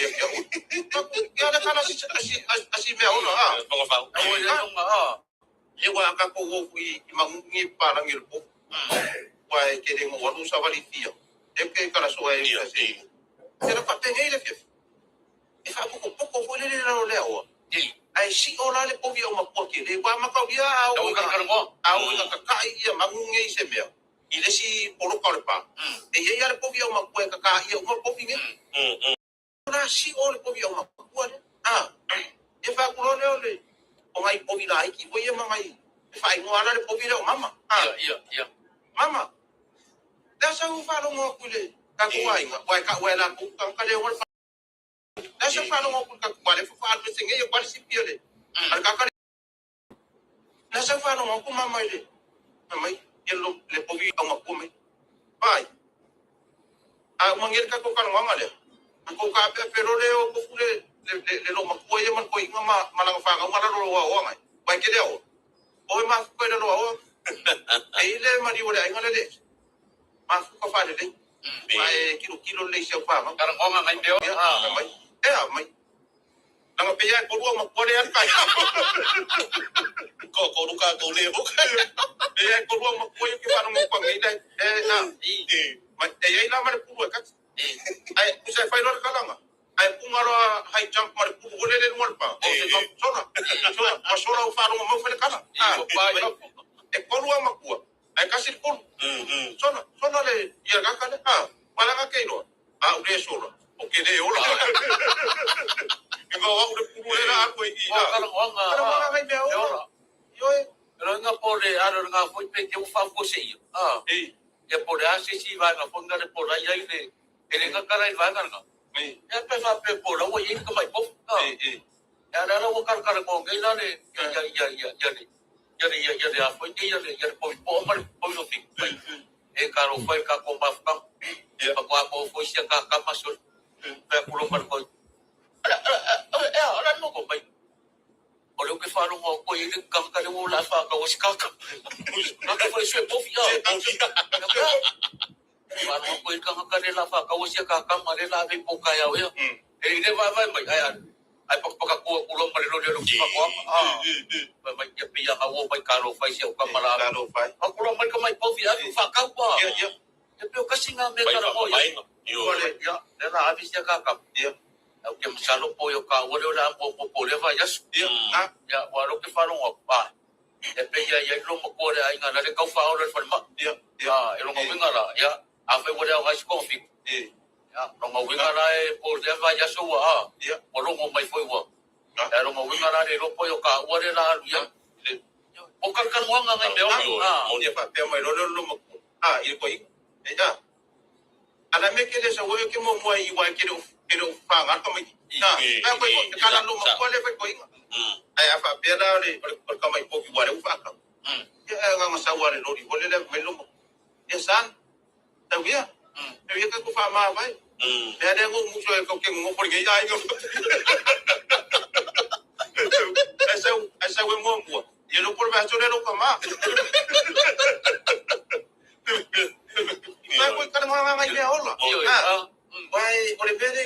ia kia ui. Ia le kala si si si mea ona ha. Ua ia lunga ha. Ia wa ka ko wo i mangungi palangi le po. Wa e ke le ngo alu sa vali fia. E ke kala so e se. Se la pa penge le fia. E fa ko ko fo le le lo le o. Ai si o la le povi o makua ke le wa makau ia au. Tau kara mo. Au i ka kai ia mangungi i se mea. I le si poloka o le pa. E ia ia le povi o makua e ka ka ia uma povi nge. La si o le povi o makua le. Ah. E fa kulo le o le. O ngai povi la iki po ia mangai. E fa ingoa ala le povi le o mama. Ah. Ia ia ia. Mama. Le sa u fa longo ku le. Ka ku ai nga. Wai ka wai la ku ka ka le o le. Le sa fa longo ku ka ku le fa fa le senge yo kwali si pia le. Al ka ka le sa fa longo ku mama ile. Mama ye lo le povi o makua mai. Pai. A mangel ka ko ka nganga le. Ko ka pe pe ro le o ko fu le le le lo makua ye man ko inga ma malanga fa nga mala lo wa wa ngai. Pai ke le o. O e ma fu ko le lo wa. E ile mari o le ai ngale le. Ma fu ka fa le le. Ma e kilo kilo le se fa ma. Kara ngonga ngai meo. Ya mai. E a mai. Nanga pe ya ko ru makua le al kai. Ko ko ruka ko le ho. E ya ko ru makua ye ke fa no ko ngai le. E na. Ma e ya ila ma le pulu e ka. Ai ku se fai lo le kalanga. Ai punga roa high jump ma le pulu le le mo le pa. O se sona. Sona ma sona u fa no mo fa le kala. Ah, e kolu a makua. Ai kasi le kolu. Sona sona le ia ka kale. Ah, malanga ke ilo. Ah, u le sona. O ke le ola. E ngā au le pulu le la aku i O kara ngonga. Kara ngonga ngai mea ola. Ioe. Ranga po le aro nga foi pe te ufa fo se ia. Ah. E. Ia po le ase si vai nga fonga le po la ia i le. E le nga kara i vai nga nga. E. Ia pe fa pe po la ua ia ka mai po. Ah. E. E. Ia la la ua kara kara ngonga i la le. Ia ia ia ia ia le. Ia le ia ia le a foi te ia le ia le po i po ma le po i lo fi. E ka ro foi ka ko maf ka. Ia. Pa ko a ko foi sia ka ka ma so. Pe kulo ma ko. Ala ala ala ala ala no ko mai. O le ke whanau ko i le kaka le o la wha ka o si kaka. Kaka foi sue pofi a. Whanau ko i kaka le la wha ka o si kaka ma le la ve po kai au ia. E i le vai vai mai ai ai. Ai paka paka kua kulo ma le lo le lo ki whako ama. Ah. Mai mai ia pia ka o mai ka ro whai si au ka mara. Ka ro whai. A kulo mai ka mai pofi a ku whakau pa. Ia, ia. Te peo kasi ngā me kara o ia. Wale. Ia, le la avi si kaka. Ia. Au ke masalo po yo ka wale o la mo po po le vai asu. Ia. Ah. Ia, ua lo ke whanonga, pa. E pe ia ia lo mo le ai ngā le kau wha ora le whanema. Ia. Ia. Ia, e longa winga la, ia, a whai wale au high school fi. E. Ia, longa winga la e po le vai asu ua, a. Ia. Ua longo mai foi ua. Ah. Ia, longa winga la le lopo yo ka ua le la alu, ia. O karakaru anga ngai mea Ah, o. Ah. Ia fa pea mai lo le lo makua. Ah, i le ko inga. E ah. Ala me ke le sa wo ke mo mo i wa ke le ke le fa nga ka mai. Ah, ka ko ko ka la lo makua le fa ko inga. Ai a fa pea la le o ka mai po ki wa le u fa ka. Ia nga nga sa wa le lo ri wo le le mai lo mo. Ia san. Tau ia. Tau ia ka ku fa ma vai. Le le ngo mu so ko ke ngo por ngai ai ko. Esa esa we mo mo. Ia lo por va so le lo ka ma. Mai ko ka nga ngai mea ola. Ia, Ah. ah. Vai, o le pere,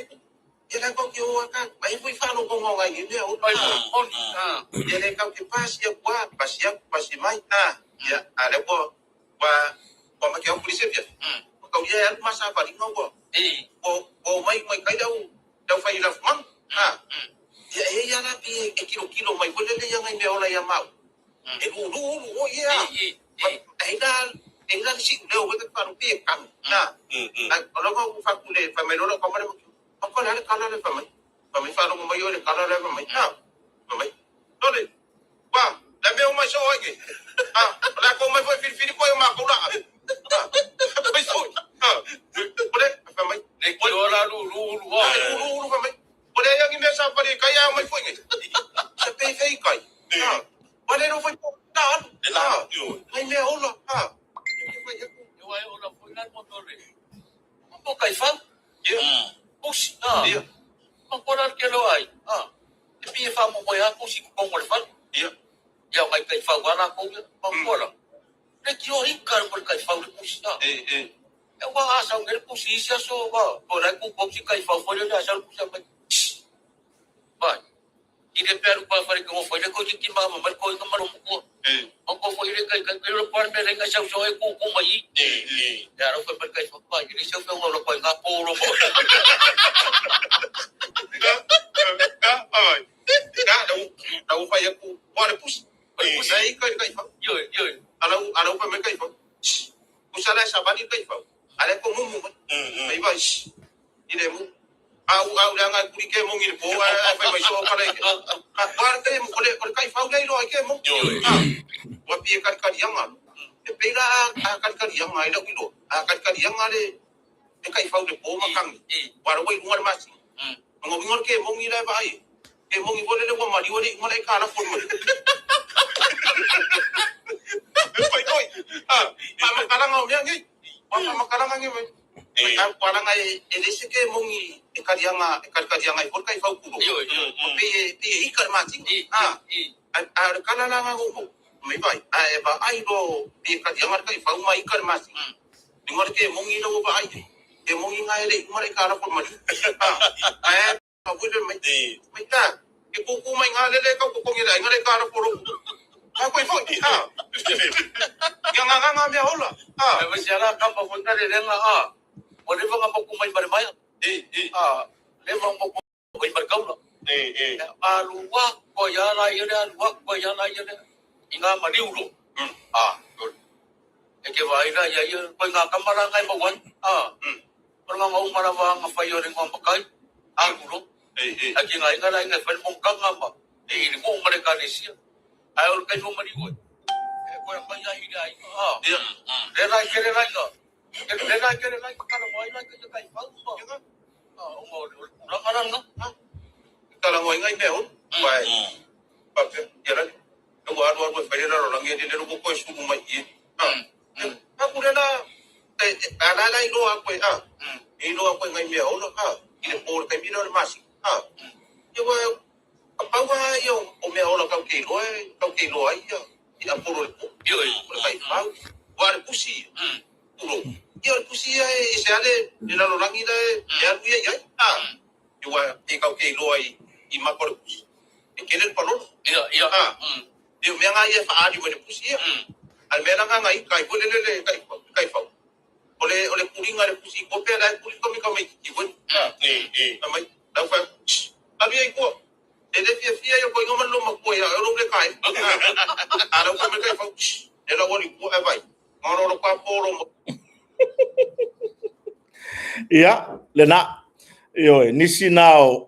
ia le kau ki o aka, mai fui whano ko ngā ngai mea ola. Ai, on, ah. Ia le kau ki pasi ia kua, pasi ia, pasi mai, ah. Ia, a le kua, kua, kua ma ke au pulise pia. Kau ia alu masa wharinga kua, E. kua, kua mai mai kai lau, lau whai lau mang, ah. Ia e ia la pi e kilo kilo mai fole le ia ngai mea ola ia mau. E lu lu lu o ia. E, e, e. E ina, e ina si leo weka whano pi e kanu, nah. Ai, o loko u whakule, whai mai lolo, kamare mo kiu. Mako le kala le whai mai. Whai mai whanongo mai o le kala le whai mai. Ah, whai mai. Lole, wā, le mea o mai so oike. Ah, o le ako mai foi whiriwhiri koe o mākou la. Ah, mai so. Ah, o le, whai mai. Le ki ora lu lu lu Ah, ah. uru uru whai mai. O le iangi mea sa whare kai a mai foi ngai. Se pei fei kai. Ah, wale ro whai po, nā alu. Ah, ngai mea ola. Ah, whai aku. E wai ora foi nai mo tore. Mo kai whau. Ia, Pusi, ah. ia, Ma kora ke lo ai. Ah. E pi e wha mo moe a pusi ku kongo le whau. ia. Ia ngai kai whau ana ko ia. Ma kora. Le ki o hika mo le kai whau le pusi. Ah. E, e. E wa asa ngere pusi isi aso wa. Ko lai ku boksi kai whau fo le asa le pusi mai. I le pe alu pa fale ke ngofo ile ko titi ma ma ko inga malo mukua. O ko fo ile kai kai lo pa me lenga sau so e ku ku mai. Ya ro fa kai fa pa ile sau fa lo pa nga po lo mo. Ka ai. Ka na u fa ya ku wa le pusi. Pusi kai kai fa. Yo yo. Ala ala u fa me kai fa. Pusala sa bani kai fa. Ala ko mumu mai. Mai vai. Ile mu. Au au le anga kuri ke mongi le po ai fai mai so kala ke. Ka wa ke mu kole kole kai fa le ro ke mu. Ah. Wa pi ka ka yanga. E pe la a ka ka yanga ile kilo. A ka ka yanga le e kai fa le po makang. Wa ro wai ngwa ma si. Ngo ngo ke mongi le vai. Ke mongi bole le wa mari wale ngwa le ka la fo mo. Pai koi. Ah, pa makalanga o mea ngi. Pa makalanga ngi mai. A palanga e e le se ke mongi e karianga e karianga i kai fau kuro. Yo yo. Pe pe i ka ma ti. Ah, a kala la nga ngo. Mai vai. A e ba ai ro pe karianga kai fau mai ka ma ti. Ni ngor ke mongi lo ba ai. Ke mongi ngai le ngor ka la fo mari. Ah, a pa wile mai. Mai ta. Ke kuku mai ngā lele ka ko kongi lai ngare ka la fo ro. A koi fo. Ah. Ia ngā ngā ngā mea hola. Ah. E ma si ala kapa fo tare lenga a. O le vanga mo ku mai mare mai. A le vanga mo ku mai mare kaula. Alu wa ko ya la ile alu wa ko ya la ile. Inga mariulo. A. E ke vai la ia ia ko ngā kamara ngai mo wan. A. Ko ngā ngau mara wa ngā whai o ringo makai. Alu A ki ngā inga la inga whai mo kanga ma. E i mo mare ka lesia. Ai o kai mo mari oi. E ko mai ai ira ai. A. Le lai ke le lai ka. Le lai ke le lai ka la mai lai ke kai pau ma. A o mo la ngara nga. Tala ngoi ngai mea hon. Wai. Pape, ia rani. Nungu aru aru e whaire raro rangi e rero ko e sumu mai i. Ah. A kure la, a la la i roa koe, ah. I roa koe ngai mea hona, ah. I le pōre kai mira o le masi, ah. Ia wa, a paua ia o mea hona kau ke roa, kau ke roa ai ia. I a poro le pō. Io e. O le kai pau. Wa le pusi ia. Kuro. Ia o le pusi ia e se ale, le raro rangi la e, e aru ia i ai, ah. Ia wa, e kau ke roa i mako le pusi. E kele le palolo. Ia ia. Ah. Ia mea ngā ia whaari mai le pusi ia. Al mea nga ngai kai ko le le le kai kai fau. O le kuringa le pusi ko pe la kuri ko mi ka mai ki ko. Ah. Mai la fa. A mi ai ko. E le fia fia yo ko ngoma lo ma ko ya ro le kai. A la ko me kai fau. E la woni ko e vai. Ngoro ro pa poro mo. Ia, lena. Ioe, nisi na o,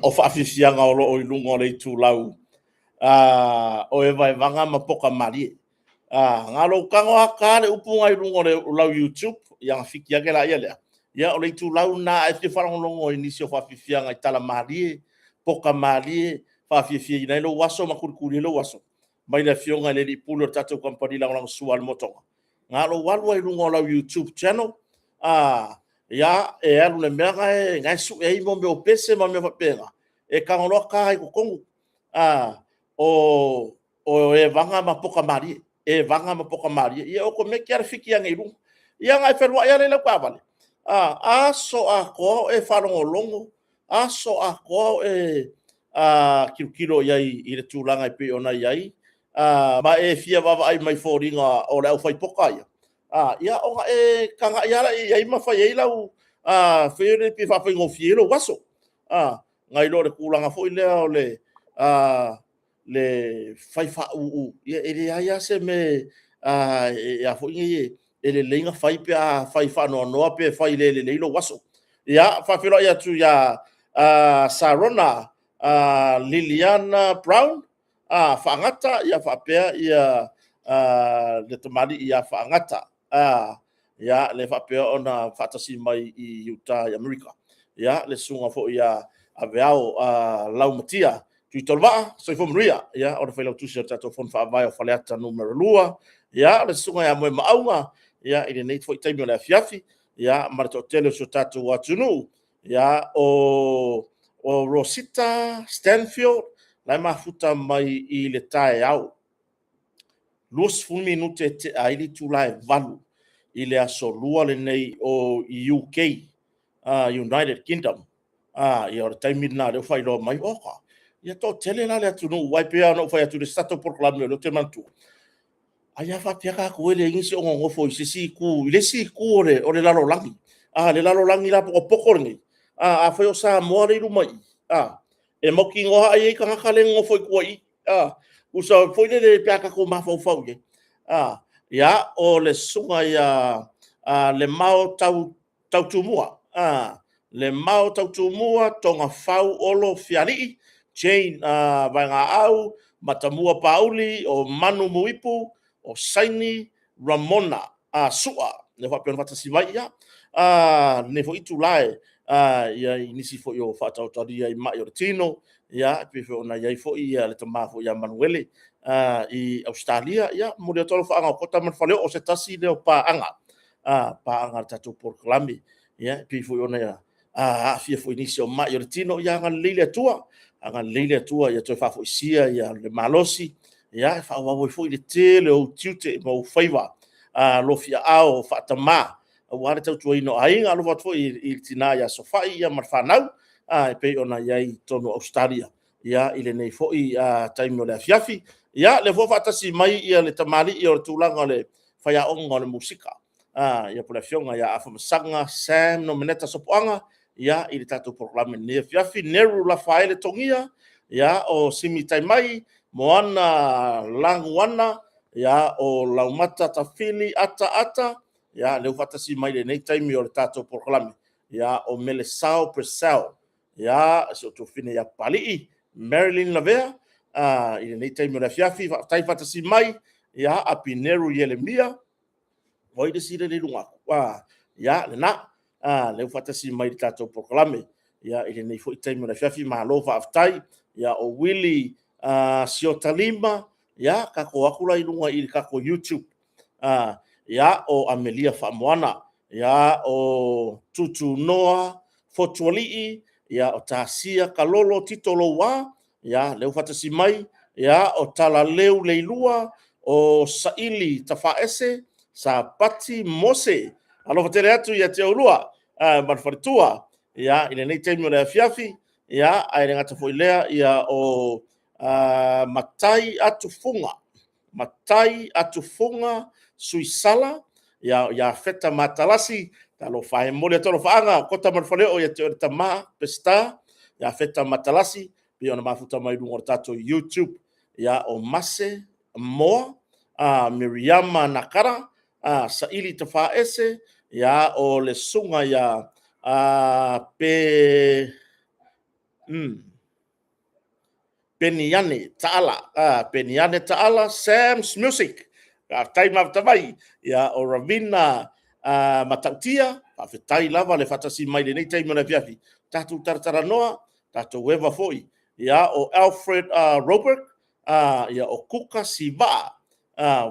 o whaafifianga o loo i lunga o le itulau o e vaevaga ma poka malie. Ngā lou kago a ka le upu ngai lunga o le lau YouTube, ia nga fiki ake la ia lea. Ia o le itulau na e fia whalongolongo i nisi o whaafifianga i tala malie, poka malie, whaafiafia i nai lou aso ma kurikuri lou aso. Mai le afioga i le alii pule o le tatou kamupani lagolago sua a le motoga. Ngā lou alu ai lunga o lau YouTube channel, ia e alu le mea gae, gae sue ai mo mea o pese ma mea whapenga. E kangoloa ka ai kokongu, o o e vanga ma poka malie, e vanga ma poka malie. Ia o ko me kia fiki ange i lunga. Ia ngai whenua ia le lau kawale. Aso a koa o e whalongolongo, aso a koa o e kilokilo i ai i le tulaga e pei ona i ai, ma e fia vaavaai mai foliga o le aufaipoka ia. Ia ona e kagaʻi ala i ai ma fai ai lau fai ai le pe faafaigofie ai lou aso. Ngai loa le tulaga foi lea o le le fai faauu, ia e leai lava se mea e a foi nei e lelei na fai pe a fai faanoanoa pe fai le lelei lou aso. Ia, faafeiloai atu ia Sarona Liliana Brown, Faagata, ia faapea ia le tamalii ia Faagata. Ia, le faapea ona faatasi mai i Utah i Amerika. Ia, le susuga foi ia Aveao Laumatia Tuitolevaa, soifua manuia. Ia, o le failautusi o le tatou Fono Faavae o Faleata numera 2. Ia, o le susuga ia Moemaauga, ia, i lenei foi taimi o le afiafi, ia, ma le toatele o si o tatou atunuu. Ia, o Rosita Stanfield, la e mafuta mai i le taeao. 20 minute e tea ai le itula e 8 i le aso 2 lenei o UK, United Kingdom. Ia o le taimi lena lea ua faailoa mai, oka. Ia toatele la le atunuu, aua e pei lava ona ou fai atu i le isi tatou polokalame o lea ou te manatua, ai a faapea tatou e leai nisi o nonofo i se isi itu, i le isi itu o le lalolagi. A, le lalolagi lapotopoto lenei, a, afai o Samoa lea e i luma i i, a, e mautinoa lava e i ai tagata lea e nonofo i tua i i. A, tusa foi lele pe a tatou mafaufau i ai. A, ia, o le susuga ia Lemao Tautumua, Lemao Tautumua Togafau Olo Fialii, Jane Vaegaau Matamua Paauli, o Manu Muipu, o Saini Ramona Sua, lea faapea ona faatasi mai ia lenei foi itula i nisi foi o faataotalia i mai o le tino, ia e pei foi ona i ai foi le tama foi ia Manuele i Ausetalia. Ia momoli atu alofaaga o Kota ma le Faleoo, o se tasi lea o paaga, paaga a le tatou polokalame, ia e pei foi ona aafia foi i nisi o mai o le tino. Ia agalelei le Atua, agalelei le Atua ia toe faafoisia le malosi, ia e faaauau ai foi le tele o ou tiute ma ou faiva alofiaao faatama aua le tautuaina o aiga. Alofa atu foi i le tina ia Sofai ma le fanau e pei ona i ai i totonu o Ausetalia i lenei foi taimi o le afiafi. Ia, lea foi ua faatasi mai le tamalii o le tulaga o le faiaoga o le musika, ia po o le afioga ia Afamasaga Sam Nomeneta Sopoaga ia i le tatou polokalame i lenei afiafi. Neru Lafaele Togia, ia o Simi Taimai, Moana Laguana, ia o Laumata Tafili Ata Ata, ia lea ua faatasi mai i lenei taimi o le tatou polokalame, ia o Melesao Purcell, ia si ou tuafafine ia Papalii, Marilyn Lavea, i lenei taimi o le afiafi, faafetai faatasi mai, ia Apineru Ielemia, o ai le isi lea e i luga atu? Ia, lena, lea ua faatasi mai i le tatou polokalame ia, i lenei foi taimi o le afiafi, malo faafetai. Ia, o Willie Siotalima, ia, tatou o atu la i luga i le tatou YouTube, ia, o Amelia Faamoana, ia, o Tutunoa Fotualii, ia, o Tasia Kalolo Tito Loua, ia, lea ua faatasi mai, ia, o Talaleu Leilua, o Saili Tafaese, Sapati Mose. Alofa tele atu ia te oulua ma le faletua, ia, i lenei taimi o le afiafi, ia, ae le gata foi i lea, ia, o Matai Atufuga, Matai Atufuga Suisala, ia, Iafeta Matalasi, talofa e momoli atu alofaaga o Kota ma le Faleoo ia te oe le tama Peseta, Iafeta Matalasi, pei ona mafuta mai luga o le tatou YouTube, ia, o Mase Moa, Miriama Nakara, Saili Tafaese, ia, o le susuga ia Pe Peniane Taala, Peniane Taala, Sam's Music, faafetai mafuta mai, ia, o Ravina Matautia, faafetai lava le faatasi mai i lenei taimi o le afiafi, tatou talatalanoa, tatou eva foi, ia, o Alfred Robert, ia, o Kuka Sivaa,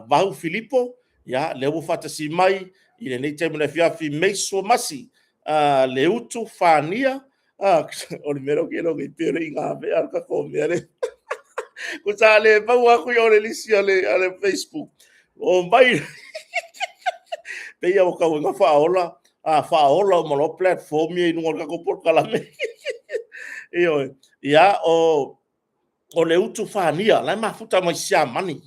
Vau Filipo, ia, lea ua faatasi mai i lenei taimi o le afiafi, Meisua Masi, Leutu Fania, o le mea lea ou te iloa nei pei o le inamea o le tatou mea lea. Ko sa le maua atu i o le lisi a le Facebook. O mai pei ua tau ina faaola, faaola uma loa platform ia i luga o le tatou polokalame. Ioe. Ia, o le utu fania, la e mafuta mai Siamani.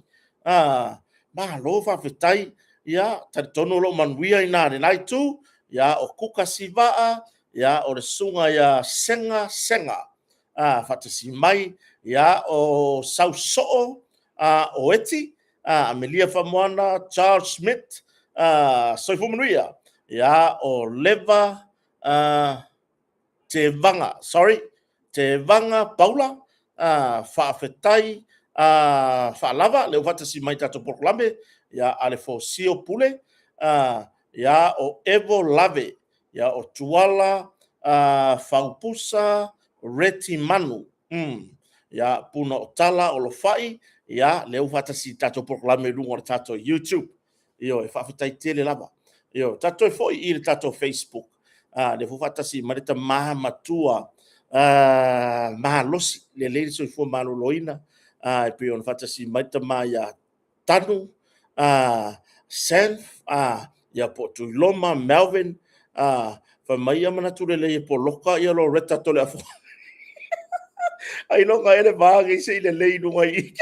Malo faafetai. Ia, talitonu o lo o manuia i nā le la itu. Ia, o Kuka Sivaa, ia, o le susuga ia Sega Sega, faatasi mai, ia, o Sausoo, o Eti, Amelia Famoana, Charles Smith, Soifua Manuia, ia, o Leva, Tevaga, sorry, Tevaga Paula, faafetai faalava, lea ua faatasi mai i tatou polokalame, ia, a le Fosio Pule, ia, o Evo Lave, ia, o Tuala Faupusa Reti Manu, ia, Puna o Tala o Lofai, ia, lea ua faatasi i tatou polokalame i luga o le tatou YouTube. Ioe, faafetai tele lava. Ioe, tatou toe foi i le tatou Facebook. Lea foi faatasi mai le tama matua malosi, lelei le soifua maloloina, e pei ona faatasi mai le tama ia Tanu, Sanf, ia po o Tuiloma, Melvin, fai mai ia manatu lelei e poloka ia Loretta Toleafoa. Ailoga ea le va nei se i lelei i luga i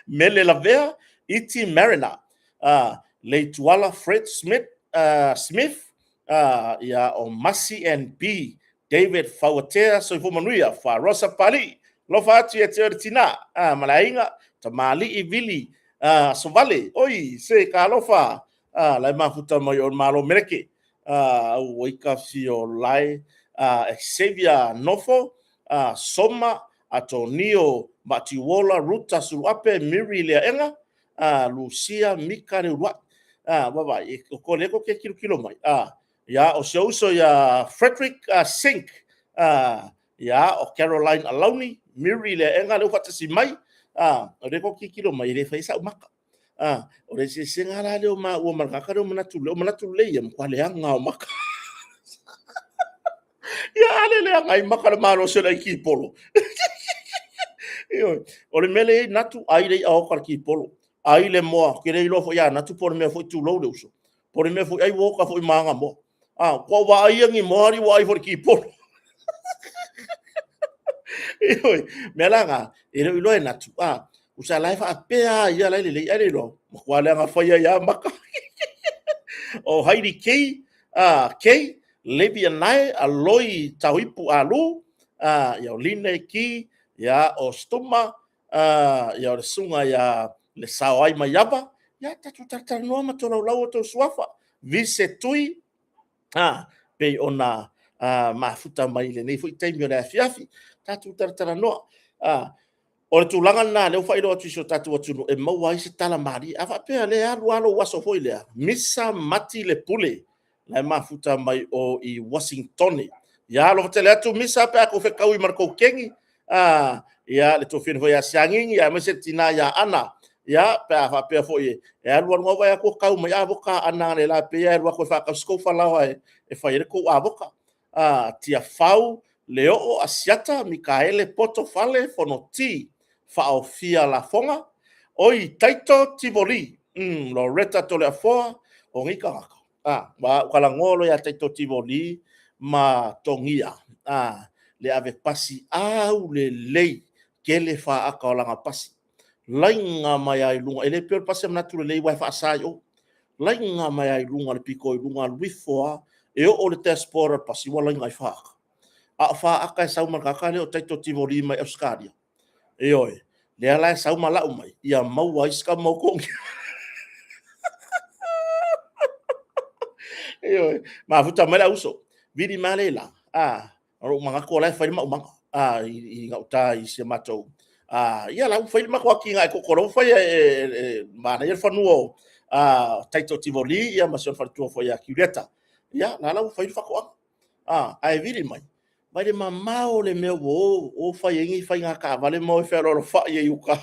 Mele Lavea, Iti Mariner, Leituala Fred Smith, Smith, ia o Masi and B, David Fauatea, Soifua Manuia, Farosa Palii, alofa atu ia te oe le tina, ma le aiga, Tamalii Vili, Sovale, oi, se ka alofa, la e mafuta mai o le Malo Meleke, Auaika Fiolae, Xavier Nofo, Soma, Atonio Matiuola, Ruta Suluape, Miri Leaega, Lucia Mika Leuluai. Vaavaai, e ko le ko ke kilokilo mai. Ia, o si ou uso ia Frederick Sink, ia, o Caroline Alauni, Miri Leaega lea ua faatasi mai. O lea ko kikilo mai, e le fai sau maka. O le eseesega la lea o maua ma le tagata lea o manatu lelei, o manatu lelei ia matua leaga o maka. Ia, a le leaga ai maka le malosi o le ai kipolo. Ioe, o le mea lea e i ai Natu, ai le i'a oka le kipolo, ai le moa, ou te le iloa foi ia Natu po o le mea foi tulou le uso, po o le mea foi ai ua oka foi ma aga moa. A, kua ou vaai ia ni moa ali ua ai foi le kipolo. Ioe, mea la na, e le o iloa e Natu, a, usa la e faapea a ia la e lelei, ai le iloa, matua leaga fai ai a maka. O Heidi Key, a, Key, Levi Anae, Aloi Tauipu Alu, a, ia o Line Key, ia o Stuma, a, ia o le suga ia le Saoai Maiava, ia tatou talatalanoa ma tolaulau o tou suafa, Vise Tui, a, pei ona mafuta mai i lenei foi taimi o le afiafi, tatou talatalanoa. A, o le tulaga lena lea ua faailoa atu i si o tatou atunuu e maua ai se tala malie. A faapea lea alu lava lou aso foi lea, misa mati le pule, la e mafuta mai o i Washingtone. Ia alofa tele atu misa pe a kou fekaui ma le kou keni, a, ia le tuafafine foi ia Siagigi, aemaise le tina ia Ana, ia pe a faapea foi e alu alu vai atu tau mai avoka Ana le la pe alu atu e faatau se kou falaoa e fai ai le kou avoka. A, Tiafau, Leoo, Asiata, Mikaele, Poto, Fale, Fonoti, Faaofia Lafoga, Oi, Taito, Tivoli, Loretta Toleafoa, o nei tagata. A, ua talanoa loa ia Taito Tivoli ma Togia, a, le ave pasi aulelei, tele faata o lana pasi. Laina mai lava i luga, e le pei o le pasi a manatu lelei aua e faasa i o. Laina mai lava i luga le pito i luga, alu ifo lava, e oo i le dashboard o le pasi ua laina ai faata. A o faata e sau ma le tagata lea o Taito Tivoli mai Ausetalia. Ioe, lea la e sau ma lau mai, ia maua ai si tama o Togia. Ioe, mafuta mai le auso, vili mai le la, a, o lou manatu o la e fai le maumaga, a, i gauta i si a matou, a, ia la ua fai le matou atinae koko, la ua fai e manaia le fanua o, a, Taito Tivoli, ia ma si ona faletua foi ia Kiuleta. Ia, la la ua fai le faatoaga. A, ae vili mai, mai le mamao le mea ua o, o fai ai nei faiga taavale ma o e fealoalofai ai i uta.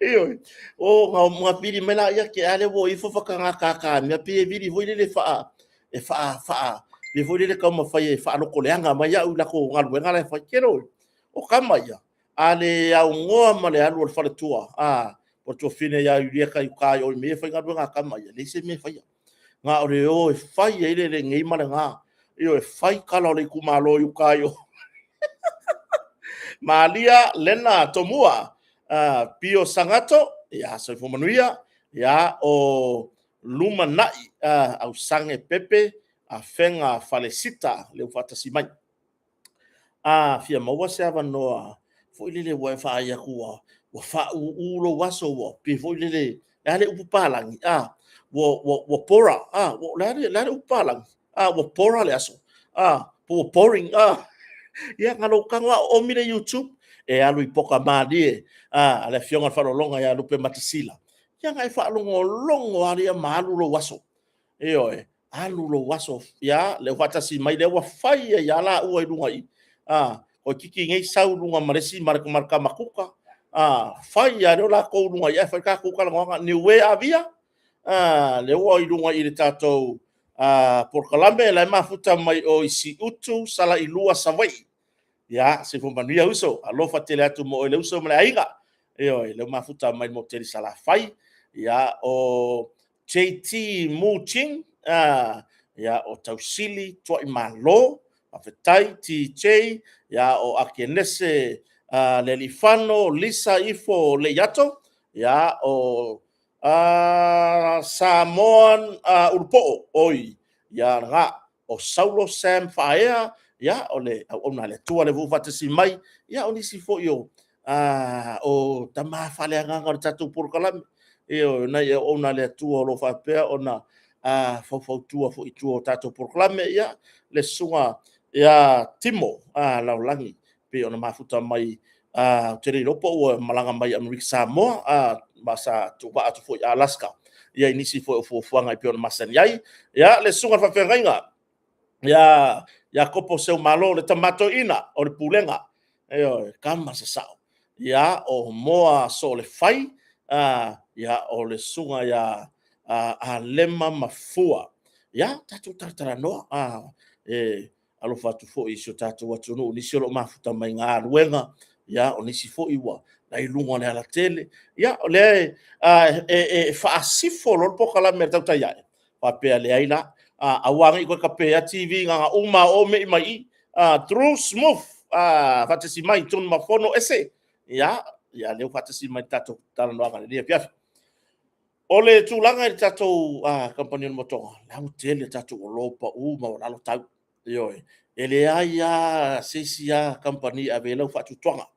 Ioe, o, na, na vili mai la ia ke ale ua ifo whakangā kākā mea, pi e vili foi lele wha, e wha, wha, pi foi lele taumafai e whaalokoleanga mai au i lako galuega la e fai. Kero, o kama ia, a le augoa ma le alu o le faletua, a, o le tuafine ia Iulieka i uka i o i mea e fai galuega a kama ia, leai se mea e faia. Na o le o e fai ai le lenei ma le gā. Ioe, fai kala o le itumalo i uka i o. Malia Lena Tomua, Pio Sangato, ia, soifua manuia, ia, o Lumanai, Ausange Pepe, Afega Falesita, lea ua faatasi mai. A fia maua se avanoa foi lele ua e vaai atu ua ua faaūū lou aso ua pei foi lele, le a le upu palagi, a, ua ua ua pora, a, ua, o le a le, le a le upu palagi, a, ua pora le aso, a, po ua boring, a. Ia, na lou tago lava oomi le YouTube, e alu i poka malie, a, a le Afioga i le Faaaloaloga ia Lupematasila. Ia na e faalogologo lava lea ma alu lou aso. Ioe, alu lou aso, ia, lea ua faatasi mai, lea ua fai ai lava laua i luga i, a, toeitiiti nei sau i luga ma le isi, ma le, ma le tama kuka, a, fai lava lea o latou i luga i, ae fai le tatou talanoaga, Niue avia, a, lea ua i luga i le tatou, a, polokalame, la e mafuta mai o i Siutu, Salailua, Savaii. Ia, soifua manuia uso, alofa tele atu mo oe le uso ma le aiga. Ioe, lea ua mafuta mai le moteli Salafai. Ia, o JT Mu Ching, ia, o Tausili Tuaimalo. Faafetai TJ, ia, o Akenese Lealifano, Lisa Ifo Leiato, ia, o Samoan Ulupoo, oi, ia lena, o Saulo Sam Faaea, ia, o le auauna a le Atua le vuu faatasi mai, ia, o nisi foi o o tama faaleagaga o le tatou polokalame, ia, o nai auauna a le Atua o lo o faapea ona faufautua foi i tua o tatou polokalame, ia, le susuga ia Timo Laulagi, pei ona mafuta mai, ou te le iloa po ua malaga mai Amerika Samoa, ma sa tuuvaa atu foi i Alaska, ia i nisi foi o fuafuaga e pei ona masani ai. Ia, le susuga i le faafeagaiga ia Iakopo Seumalo, le tama toeaina o le pulega, ioe, tama sasao. Ia, o Moa Soolefai, ia, o le susuga ia Alema Mafua. Ia, tatou talatalanoa, e alofa atu foi i si o tatou atunuu, nisi o lo o mafuta mai galuega, ia, o nisi foi ua i luga o le alatele. Ia, o lea e faasifo loa le polokalame a le tautai ae, faapea leai la, aua ne i toe tapeina TV na ona uma lava o me'i mai i i. True Smooth, faatasi mai Tunumafono ese, ia, ia lea ua faatasi mai i le tatou talanoaga i lenei afiafi. O le tulaga i le tatou kamupani o le Motoga, o la ua tele tatou oloa ua pau maualalo tau. Ioe, e leai lava se isi lava kamupani e ave i ai lau faatuatuaga.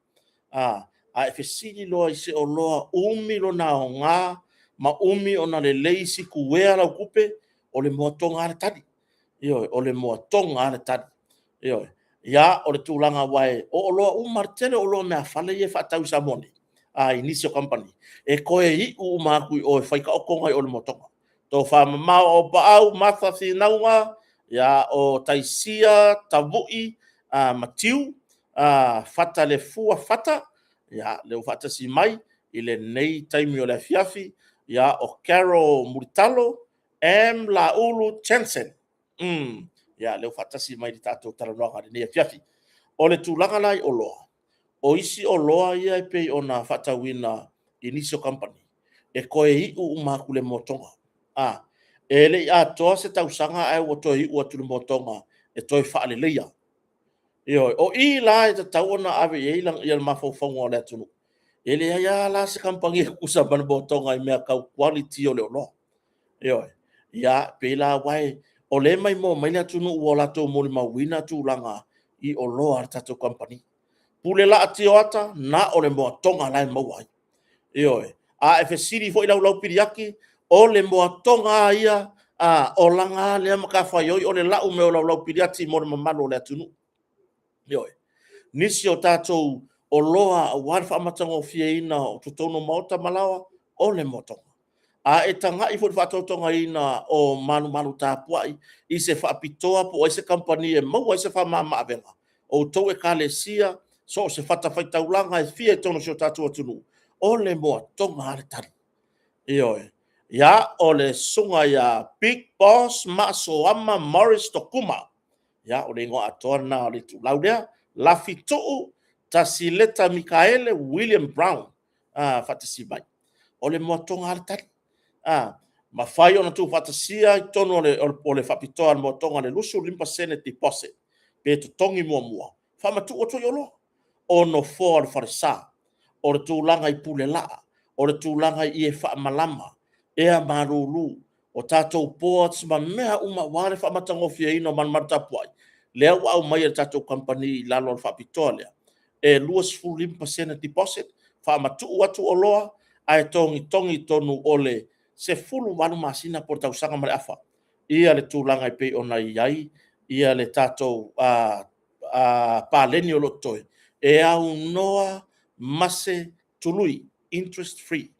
A e fesili loa i se oloa umi lona aoga ma umi ona lelei sikuea lau tupe, o le moa toga lava le tali. Ioe, o le moa toga lava le tali. Ioe. Ia, o le tulaga aua o oloa uma, le tele o oloa meaafale ia e faatau i Samoa nei, i nisi o kamupani, e toe iu uma atu i o e fai taotoga i o i le moa toga. Tofa mamao Auuapaau, Mafa Finauga, ia, o Taisia Tavui Matiu, Fatalefua Fata, ia, lea ua faatasi mai i lenei taimi o le afiafi, ia, o Carol Mulitalo, M. Laulu Jensen. Ia, lea ua faatasi mai i le tatou talanoaga i lenei afiafi. O le tulaga la i oloa, o isi oloa ia e pei ona faatauina i nisi o kamupani, e toe iu uma atu i le motoga. E le i atoa se tausaga ae ua toe iu atu i le motoga e toe faaleleia. Ioe, o i la e tatau ona ave i ai le mafaufauga o le atunuu. E leai lava la se kamupani e tutusa ma le motoga i mea tau quality o le oloa. Ioe, ia, pei la aua o lea e maimoa mai le atunuu ua latou molimauina tulaga i oloa a le tatou kamupani. Pule laa tioata, na o le moatoga la e maua ai. Ioe, a e fesili foi lau laupiliati, o le moatoga lava ia, o lana lava lea matafaioi o le lau mai o lau laupiliati mo le mamalu o le atunuu. Ioe, nisi o tatou oloa aua le faamatagofieina o totonu o maota ma laoa, o le moatoga. A e tagai foi i le faatotogaina o malumalu tapuai i se faapitoa po o ai se kamupani e maua ai se faamama-avega, o outou ekalesia, so o se fatafaitaulaga e fia i totonu o si o tatou atunuu, o le moatoga lava le tali. Ioe. Ia, o le susuga ia Big Boss Maasoama Morris Tokuma. Ia, o le igoa atoa lena o le itulau lea. Lafituu Tasileta Mikaele William Brown. Faatasi mai. O le moatoga lava le tali. Mafai ona tuufaatasia i totonu o le faapitoa a le moatoga le 25% deposit pe totogi muamua, faamatuu atu ai oloa. O nofoa o le falesa, o le tulaga i pulelaa, o le tulaga i e faamalama, ea malulu, o tatou boards ma mea uma aua le faamatagofieina o malumalu tapuai, lea ua aumai e le tatou kamupani i lalo o le faapitoa lea, e 25% deposit, faamatuu atu oloa, ae togitogi i totonu o le 18 masina po o le tausaga ma le afa ia le tulaga e pei ona i ai ia le tatou paleni o lo o totoe, e aunoa ma se tului, interest free.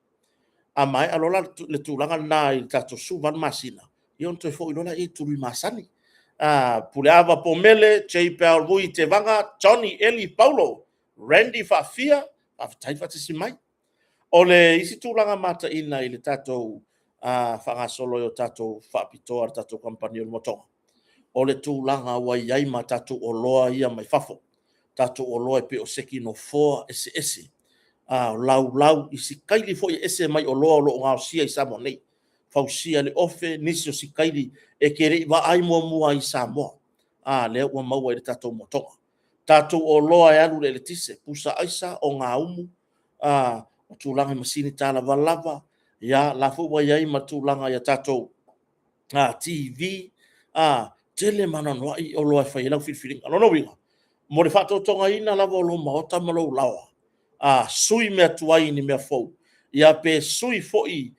A maea loa la le tulaga lena i le tatou 18 masina, ia ona toe foi loa lea i tului masani. Puleava Pomele, J. Bell Vui Tevaga, Johnny Eli Paulo, Randy Faafia, faafetai le faatasi mai. O le isi tulaga mataina i le tatou faagasolo ai o tatou faapitoa a le tatou kamupani o le Motoga, o le tulaga ua i ai ma tatou oloa ia mai fafo, tatou oloa e pei o seki nofoa eseese, laulau, i sikaili foi e ese mai oloa o lo o gaosia i Samoa nei, fausia le ofe, nisi o sikaili e te le i vaai muamua ai i Samoa. a lea ua maua i le tatou motoga. Tatou oloa e alu i le eletise, pusa aisa, ogaumu, a o tulaga i masini talavalava, ia la foi ua i ai ma tulaga i tatou TV, a tele ma anoanoai oloa e fai ai lau filifiliga. Lona uiga, mo le faatotogaina lava o lou maota ma lou laoa, a sui mea tuai i ni mea fou, ia pe sui foi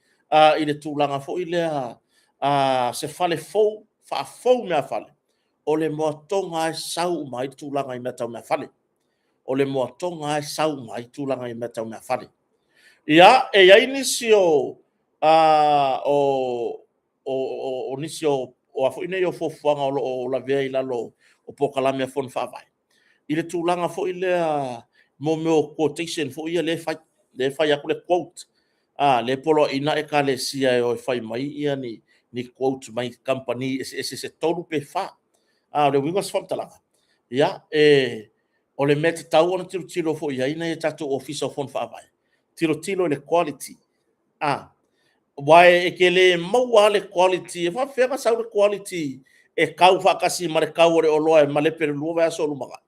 i le tulaga foi lea se fale fou, faafou mea fale, o le moatoga e sau uma ai le tulaga i mea tau mea fale. O le moatoga e sau uma ai tulaga i mea tau mea fale. Ia, e i ai nisi o o nisi o a foi nei o fuafuaga o lo o lavea i lalo o polokalame a Fono Faavae i le tulaga foi lea mo mea o quotation foi ia lea e fai, lea e fai atu le quote, lea e poloaiina ekalesia e o e fai mai ia ni quote mai kamupani eseese se 3 pe 4. O le uiga o se faamatalaga, ia, o le mea e tatau ona tilotilo foi i ai nai a tatou Ofisa o Fono Faavae, tilotilo i le quality. Aua e te le maua lava le quality, e faapefea ona sau le quality e kau faatasi ma le kau o le oloa e malepe i le 2 vaiaso o lumanai?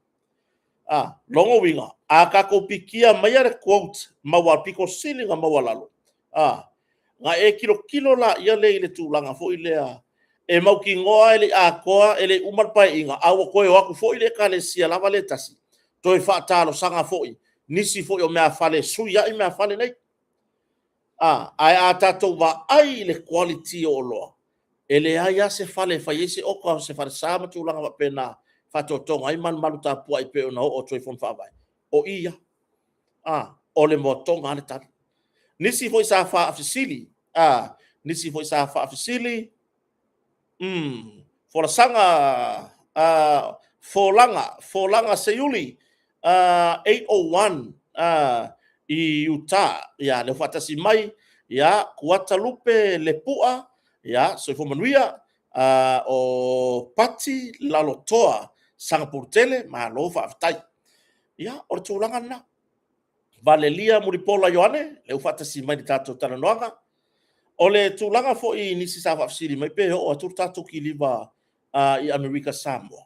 Lona uiga, a tatou pikia maia le quote pito sili ona maualalo, ona e tilotilo laia lea i le tulaga foi lea e mautinoa e le i atoa, e le i uma le Paeaiga, a ua toe o atu foi le Ekalesia lava lea e tasi, toe faatalosaga foi nisi foi o meafale e sui ai meafale nei. Ae a tatou vaai i le quality o oloa, e leai lava se fale e fai ai se oka o se falesa ma tulaga faapena, faatotoga ai malumalu tapuai pei ona oo atu ai i Fono Faavae. O i ia, o le moatoga lava le tali. Nisi foi sa faafesili, nisi foi sa faafesili, folasaga, folaga Seiuli, 801 i Utah, ia lea ua faatasi mai, ia Kuata Lupe Lepua, ia soifua manuia, o Pati Lalotoa Sagapolutele, malo faafetai. Ia, o le tulaga lena. Valelia Mulipola Ioane, lea ua faatasi mai i le tatou talanoaga. O le tulaga foi i nisi sa faafesili mai pe oo atu le tatou kiliva i Amerika Samoa.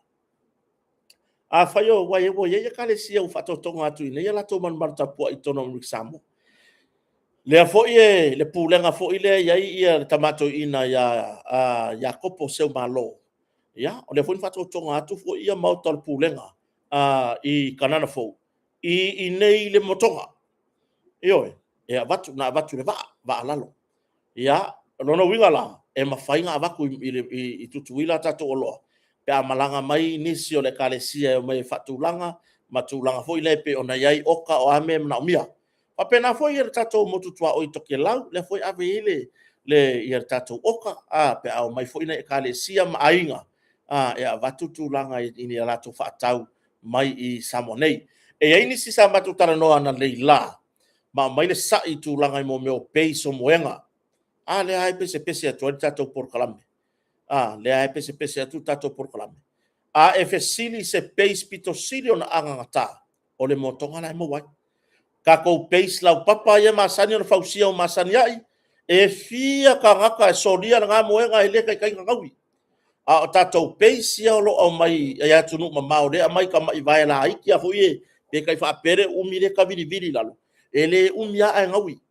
Afai o ua i ai ekalesia ua faatotoga atu i inei a latou malumalu tapuai i totonu o Amerika Samoa. Lea foi e le pulega foi lea e i ai ia le tama toeaina ia Iakopo Seumalo. Ia, o lea foi na faatotoga atu foi ia maota o le pulega i Kanana Fou i inei i le Motoga. Ioe, e avatu, na avatu i le vaa, vaa lalo. Ia, o lona uiga la, e mafai ona avatu i Tutuila a tatou oloa, pe a malaga mai nisi o le ekalesia e omai e faatulaga ma tulaga foi lea e pei ona i ai oka o a mea e manaomia. Faapena foi le tatou motu tuaoi i Tokelau, lea foi e ave i ai le tatou oka, pe a omai foi nai ekalesia ma aiga, e avatu tulaga i a latou faatau mai i Samoa nei. E i ai nisi sa matou talanoa analeila, ma aumai le sa'i i tulaga i mea o base o moega. A lea e pesepese atu ai le tatou polokalame. A lea e pesepese atu le tatou polokalame. A e fesili i se base pito sili ona agagata, o le motoga la e maua ai. Tatou base laupapa ia masani ona fausia o masani ai, e fia tagata e solia lena moega e le taitai ona gaui. A o tatou base ia o lo o aumai i atunuu mamao, lea e aumai tamai vae laiti lava foi ia pe tai faapea le umi lea e tavilivili i lalo, e le umi lava ae gaui.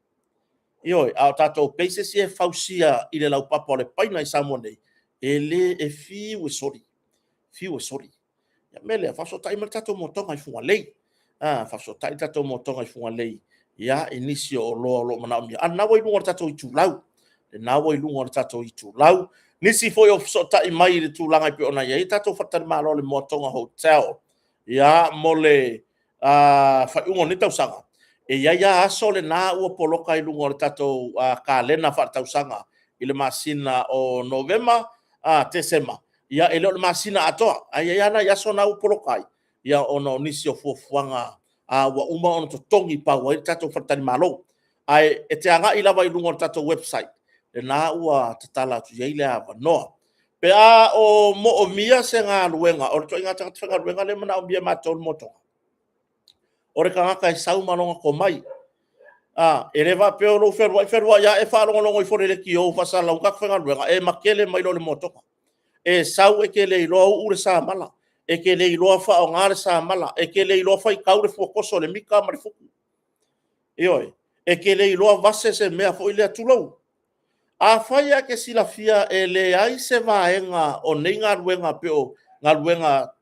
Ioe, a o tatou bases ia e fausia i le laupapa o le paina i Samoa nei, e le, e fiu e soli, fiu e soli. O le mea lea, faafesootai mai le tatou motoga i Fugalei. Faafesootai le tatou motoga i Fugalei, ia, i nisi o oloa o lo o manaomia. A lena ua i luga o le tatou itulau. Lena ua i luga o le tatou itulau. Nisi foi o fesootai mai i le tulaga e pei ona i ai tatou faletalimalo o le Moatoga Hotel. Ia, mo le faaiuga o lenei tausaga, e i ai lava aso lena ua poloka i luga o le tatou kalena faaletausaga i le masina o Novema, Tesema. Ia, e le o le masina atoa, ae i ai lava nai aso na ua poloka ai, ia, ona o nisi o fuafuaga ua uma ona totogi pau ai le tatou faletalimalo. Ae e te agai lava i luga o le tatou website, lena ua tatala atu i ai le avanoa. Pe a o moomia se galuega, o le ituaiga tagata faigaluega lea e manaomia e matou i le motoga, o le tagata e sau ma lona tomai. E le faapea o lou fealuai fealuai lava e faalogologo ifo i le leitio faasalalauga tagata faigaluega, e matele mai loa i le motoga. E sau e te le iloa uu le samala, e te le iloa faaaoga le samala, e te le iloa faitau le fuatoso o le mita ma le futu. Ioe, e te le iloa vase se mea foi lea, tulou. Afai e te silafia e leai se vaega o nei galuega pei o galuega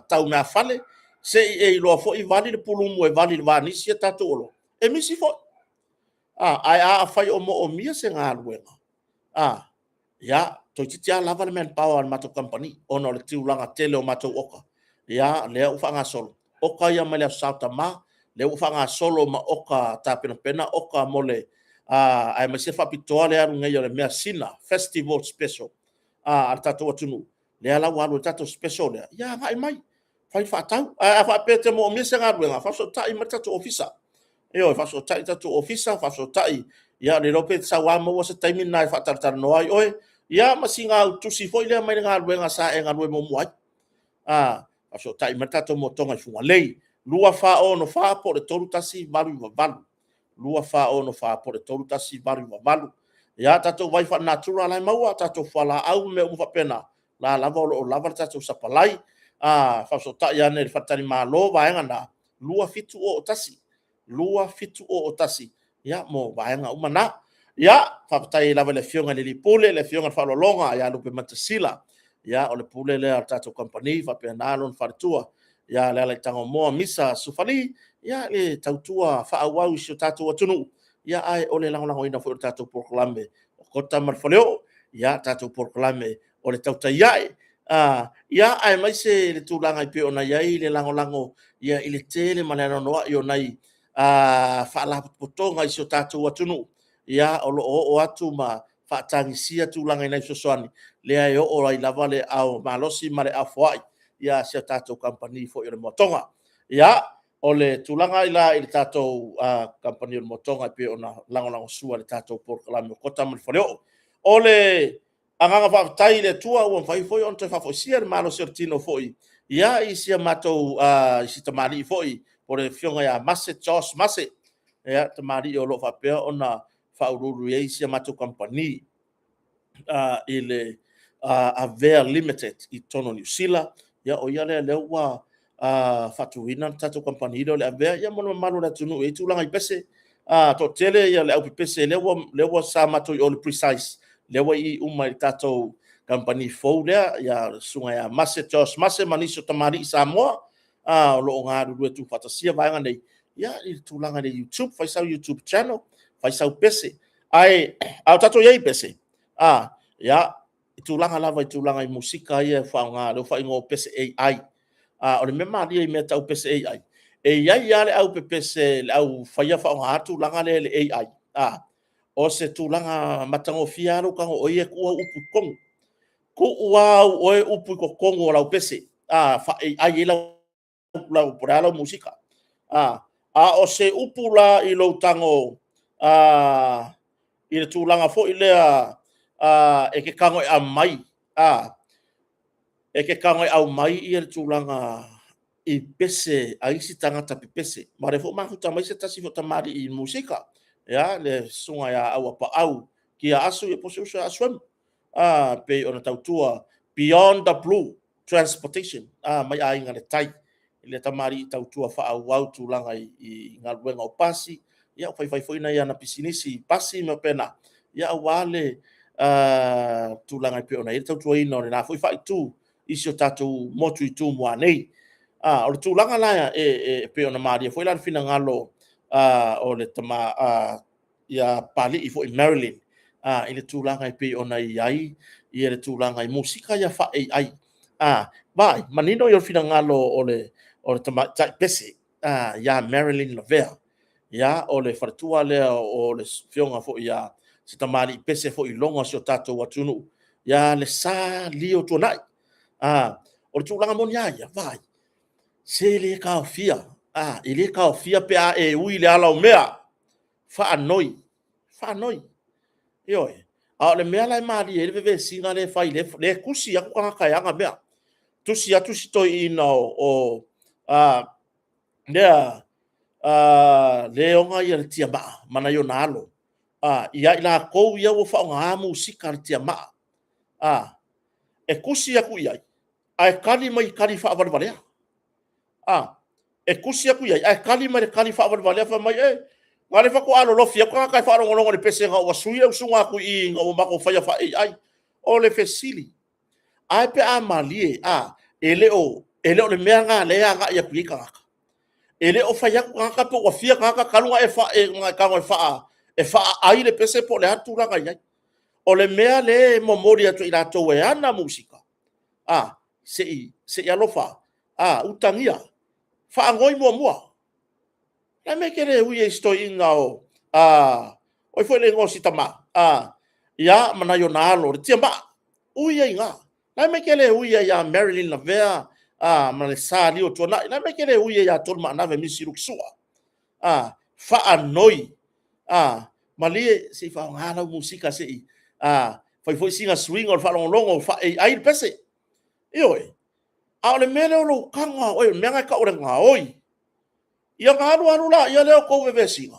tau meafale, se i e iloa foi vali le pulumu e vali i le vanisi a tatou oloa, e misi foi. Ae afai o moomia se galuega, ia, toeitiiti lava lava le manpower a le matou kamupani ona o le tulaga tele o matou oka. Ia, lea ua faagasolo oka ia mai le Aso Sa o Tama, lea ua faagasolo ma oka tapenapena oka mo le aemaise faapitoa le alu nei o le measina festival special a le tatou atunuu. Lea la ua alu ai le tatou special lea, ia agai mai, fai faatau. Ae a faapea e te moomia se galuega, faafesootai mai le tatou ofisa. Ioe, faafesootai le tatou ofisa, faafesootai, ia le iloa pe sau lava maua se taimi lena e faatalatalanoa ai oe, ia ma sina au tusi foi lea mai le galuega sa e galue muamua ai. Faafesootai mai le tatou motoga i Fugalei, 2464 po o le 3188. 2464 po o le 3188. Ia, tatou vai faalenatura la e maua, tatou fualaau ma mea uma faapena, o la lava o lo o lava le tatou sapalai. Faafesootai ane i le faletalimalo vaega na, 2701, 2701, ia mo vaega uma na. Ia, faafetai lava i le Afioga i le alii Pule, le Afioga i le Faaaloaloga ia Lupematasila, ia o le pule lea a le tatou kamupani, faapena lona faletua ia Lealaitagomoa Misa Sufali, ia le tautua faaauau i si o tatou atunuu, ia ae o le lagolagoina foi o le tatou polokalame o Kota ma le Faleoo, ia tatou polokalame o le Tautai Ae, ia aemaise le tulaga e pei ona i ai le lagolago ia i le tele ma le anoanoai o nai faalapotopotoga i si o tatou atunuu, ia o lo o oo atu ma faatagisia tulaga i nai fesoasoani, lea e oo ai lava le aao malosi ma le aao foai a si a tatou kamupani foi o le Moatoga. Ia, o le tulaga la i le tatou kamupani o le Moatoga e pei ona lagolagosua i le tatou polokalame o Kota ma le Faleoo. O le agaga faafetai i le Atua ua mafai foi ona toe faafoisia le malosi o le tino foi ia i si a matou i si tamalii foi o le Afioga ia Mase Josh Mase, ia tamalii o lo o faapea ona faauluulu i ai si a matou kamupani i le Avea Limited i totonu o Niu Sila. Ia o ia lea lea ua faatuina le tatou kamupani lea o le Avea, ia mo le mamalu o le atunuu e i ai tulaga i pese. Toatele ia le au pepese lea ua lea ua sa matou i o i le Precise, lea ua i i uma i le tatou kamupani fou lea, ia le susuga ia Mase Josh Mase ma nisi o tamalii Samoa o lo o galulue tuufaatasia vaega nei, ia i le tulaga i le YouTube, fai sau YouTube channel, fai sau pese. Ae a o tatou i ai i pese, ia, i tulaga lava i tulaga i musika ia e faaaoga, lea ua faaigoa o pese AI. O le mea malie i mea tau pese AI, e i ai lava le au pepese, le au faia faaaoga tulaga lea i le AI, o se tulaga matagofie lava lou tago o ia e tuu au upu i totonu. Tuu lava au oe upu i totonu o lau pese, faa-AI ai lau po o le a lau musika. A o se upu la i lou tago i le tulaga foi lea e te tago e aumai, e te tago e aumai le tulaga i pese a isi tagata pepese. Ma o lea foi ua mafuta mai se tasi foi o tamalii musika, ia, le susuga ia Auapaau Kia Asu, ia po o si uso ia Asuelu, pei ona tautua Beyond the Blue Transportation, mai Aiga i le Tai, le tamalii tautua faaauau tulaga i galuega o pasi, ia faifai foi nai ana pisinisi i pasi ma faapena, ia aua le tulaga e pei ona i ai le tautuaina o lena foi faaitu i si o tatou motu i Tumua nei. O le tulaga la e pei ona malie foi la le finagalo o le tama ia Papalii foi Marilyn i le tulaga e pei ona i ai ia le tulaga i musika ia faa-AI. Vaai, manino ia o le finagalo o le tamaitai pese ia Marilyn Lavea. Ia, o le faletua lea o le afioga foi ia se tamalii pese foi i lona o si o tatou atunuu, ia Lesa Lio Tuanai. O le tulaga moni lava ia, vaai, se le taofia, e le taofia pe a e ui i le ala o mea, faanoi, faanoi. Ioe. A o le mea la e malie ai le vevesiga lea e fai, lea e tusi atu tagata e ana mea. Tusi atu si toeaina o lea le ona ia le tiamaa ma nai ona alo, ia i latou ia ua faaaoga musika a le tiamaa. E tusi atu i ai, ae tali mai i tali faavalevalea. A, e tusi atu i ai, ae tali mai le tali faavalevalea fai mai, e, na o le faatoa lolofi atu tagata e faalogologo i le pesega ua sui le usuga atu i i ina ua matou faia faa-AI. O le fesili, ae pe a malie, a, e le o, e le o le mea lena lea e agai atu i ai tagata. E le o fai atu tagata pe ua fia tagata talu ona e faa, e tago e faa, e faa-AI le pese po o le a le tulaga e i ai. O le mea lea e momoli atu i latou e ana musika, a, se i, se i alofa, a, utagia, faanoi muamua. Le mea e te le ui ai i si toeaina o, a, oi foi le igoa o si tama, a, ia, ma nai ona alo, le Tiamaa, ui ai i ina. Le mea e te le ui ai ia Marilyn Lavea, a, ma le sa Liotuanai. Le mea e te le ui ai ia Tolumaanave Misi Lukisua. A, faanoi, a, malie se i faaaoga lau musika se i, a, fai foi sina suiga o le faalogologo faa-AI le pese. Ioe. A o le mea lea o lou tago lava oe, o le mea lena e tau o le gaoi. Ia ona alu alu laia lea o tou vevesiga,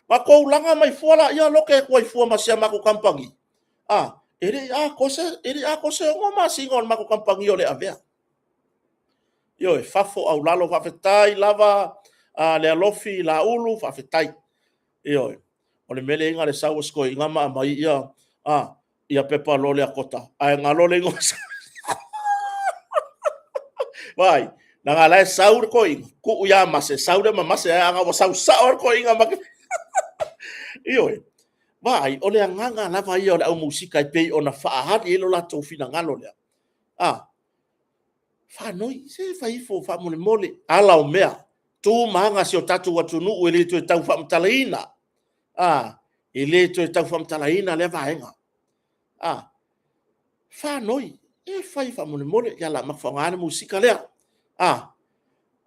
ona tou laga mai fua laia lote atu ai fua ma si a matou kamupani. A, e le i atoa se, e le i atoa se 6 masina o le matou kamupani o le avea. Ioe, fafo aulalo, faafetai lava a le alofi Laulu, faafetai. Ioe, o le mea lea na le sau o si toeaina ma aumai ia, a, ia pepa loa le akota, ae galo le igoa. Vai, na la e sau le toeaina, tuu ia Mase, sau le ma Mase, ae ana ua sau sao le toeaina ma... Ioe, vaai, o le agaga lava ia o le au musika e pei ona faaali ai lo latou finagalo lea. A, faanoi, se fai ifo faamolemole, ala o mea, tu ma aga si o tatou atunuu e le toe tau faamatalaina. A, e le toe tau faamatalaina lea vaega. A, faanoi, e fai faamolemole, ia la matou faaaoga le musika lea. A,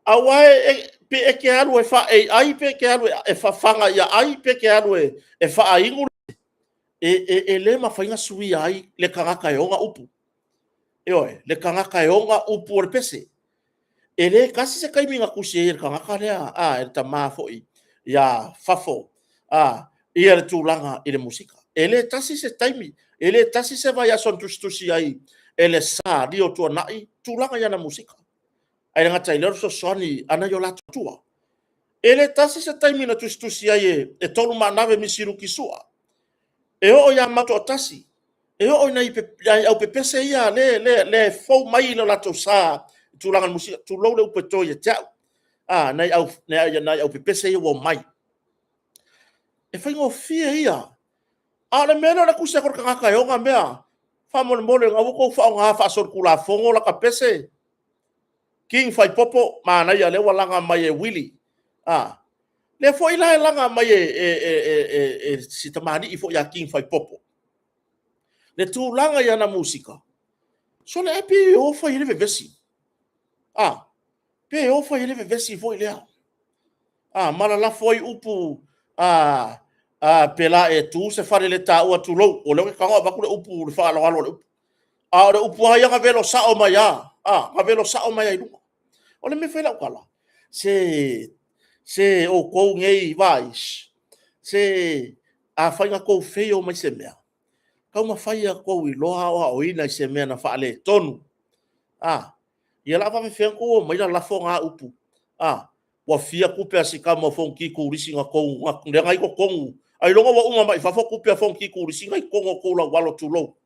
aua e, pe e te alu e faa-AI, pe e te alu e fafaga ia ai, pe e te alu e faainu, e le mafai ona suia ai le tagata e ona upu. Ioe, le tagata e ona upu o le pese. E le tasi se taimi na tusi ai e le tagata lea, a, e le tama foi ia fafo, a, ia le tulaga i le musika. E le tasi se taimi, e le tasi se vaiaso na tusitusi ai e le sa Lio Tuanai tulaga i ana musika. Ae le gata i lea o le fesoasoani a nai o latou tua. E le tasi se taimi na tusitusi ai e Tolumaanave Misiluki Sua. E oo ia Mautoatasi, e oo i nai au pepese ia le e fou mai i lo latou sa i tulaga o le musika, tulou le upu e to ia te au, a, nai au, nai au pepese ia ua omai. E faigofie ia. A o le mea lea o le tusi atu o le tagata e ona mea, faamolemole, na ua tou faaaoga faasolitulafono lata pese, King Faipopo, manaia lea ua laga mai e Willie. A, lea foi la e laga mai e si tamalii foi ia King Faipopo. Le tulaga i ana musika, sole ai pe o fai ai le vevesi. A, pe o fai ai le vevesi foi lea. A, ma lalafo ai upu, a, a, pe la e tu se fale le taua tulou, o lea ou te tago avatu le upu, le faaaloalo o le upu. A o le upu lava ia na velo sao mai a, a, na velo sao mai a i luga. O le mea fai lau tala, se, se outou nei vai, se afai na tou fail mai se mea, taumafai ia tou iloa aoaoina i se mea na faaletonu. A, ia la faapefea ona tou omai lalafo na upu. A, ua fia tupe a si tama o Fonoti Turisi na tou, lea na i totonu, ailoga ua uma mai i fafo tupe a Fonoti Turisi na i totonu o tou laualo, tulou.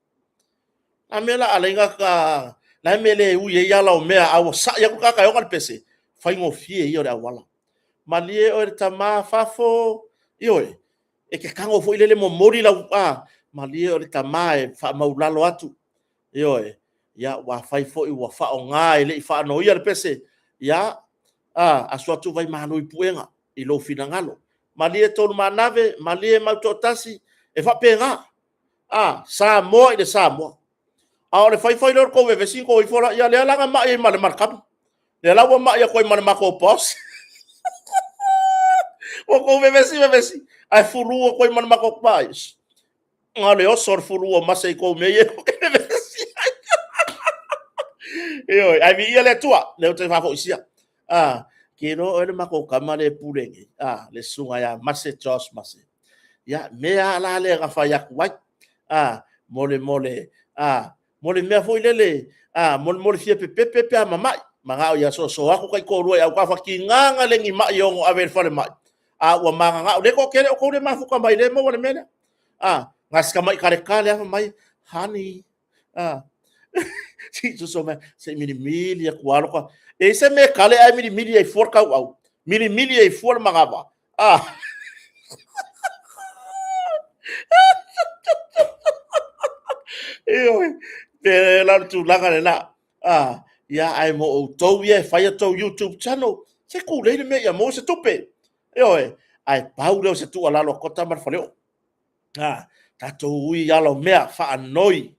A mea la alai na ka, na mea le ui ai ala o mea, a ua sai atu tagata e ona le pese, faigofie ia o le auala. Malie oe le tama fafo, ioe, e te tago foi lele momoli lau, a, malie oe le tama e faamaulalo atu, ioe, ia, ua fai foi ua faaaoga e le i faanoia le pese, ia, a, asu atu vai malo i puega i lou finagalo. Malie Tolumaanave, malie Mautoatasi, e faapena, a, Samoa i le Samoa. A o le fai fai lea o le tou vevesi tou ifo la, ia lea la na mai ai ma le Malakamu. Lea la ua mai atu ai ma le matou boss. Ua tou vevesi vevesi, ae fulu atu ai ma le matou boss. Na o le oso o le fulu o mase i tou mea ia e vevesi ai. Ioe, ae viia le Atua, lea ou te faafoisia. Ah, ke iloa oe le matou tama le pule nei, ah, le susuga ia Mase Josh Mase. Ia, mea lava la lea na fai atu ai, ah, molemole, ah, Mo le mea foi lele, a, mo, mo le fia pepepe pe a mama'i. Maga'o ia soasoa aku taitoalua i autafa tigaga le ni ma'i e ono ave i le falemai, a ua magaga'o le toatele o tou le mafuta mai le maua le mea lea. A, na si tama'i taletale lava fai mai, honey, a, se i soso mai, se i milimili atu lava lota. E i ai se mea e kale ae milimili ai fua le tauau, milimili ai fua le manava. A. Ioe, pe la o le tulaga lena. A, ia ae mo outou ia e fai a outou YouTube channel, se tulei le mea ia maua se tupe. Ioe, ae pau lea o se tuualalo a Kota ma le Faleoo. A, tatou ui i ala o mea, faanoi.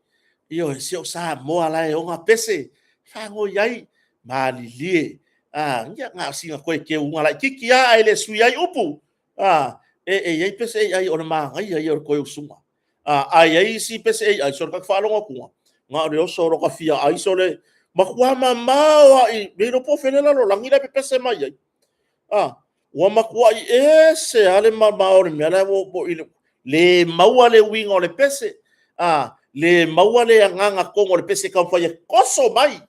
Ioe, se o Samoa la e ona pese, faanoi ai, malilie. A, ia na o sina toe teuga laitiiti lava ae le sui ai upu. A, e i ai pese AI o le manaia ia o le toe usuga. A, ae i ai isi pese AI, sole ta te faalogo atuga, na o le oso o lota fia ai sole matua mamao lava i, le iloa po o fea le lalolagi la e pepese mai ai. A, ua matuai ese lava le mamao o le mea la ua i le le maua le uiga o le pese, a, le maua le agaga tonu o le pese e taumafai e toso mai.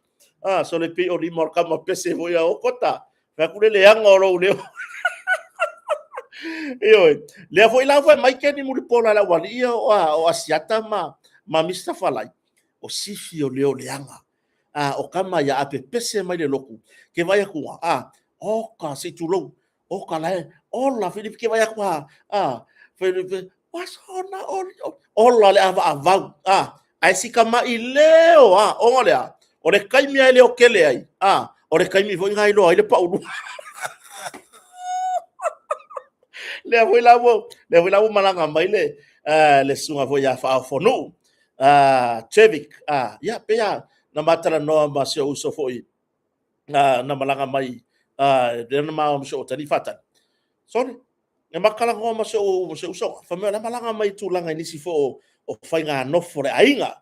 A, sole pei o lima o le tama pese foi a Okota. Fai atu le leaga o lou leo. Ioe, lea foi la fai mai Keni Mulipola le aualii ia o Asiata ma Mr. Falai, o sifi o leo leaga. A, o tama ia a pepese mai le lotu, ke vaai atu, a, oka, se i tulou, oka la e, ola, Filipi ke vaai atu, a, a, Filipi, wasona, oli, ola le avaavau, a, ae si tama'i leo, a, ona o le a? O le taimi lava e leo tele ai, a, o le taimi foi lena e iloa ai le paulua. Lea foi la ua, lea foi la ua malaga mai le, le susuga foi ia Faaofonuu, Trevik, ia, pei lava na ma talanoa ma si ou uso foi na malaga mai, lea na ma o ma si ou atalii faatali. Sorry, na ma talanoa ma si ou uso, fai mai o la e malaga mai i tulaga i nisi foi o faiganofo o le aiga.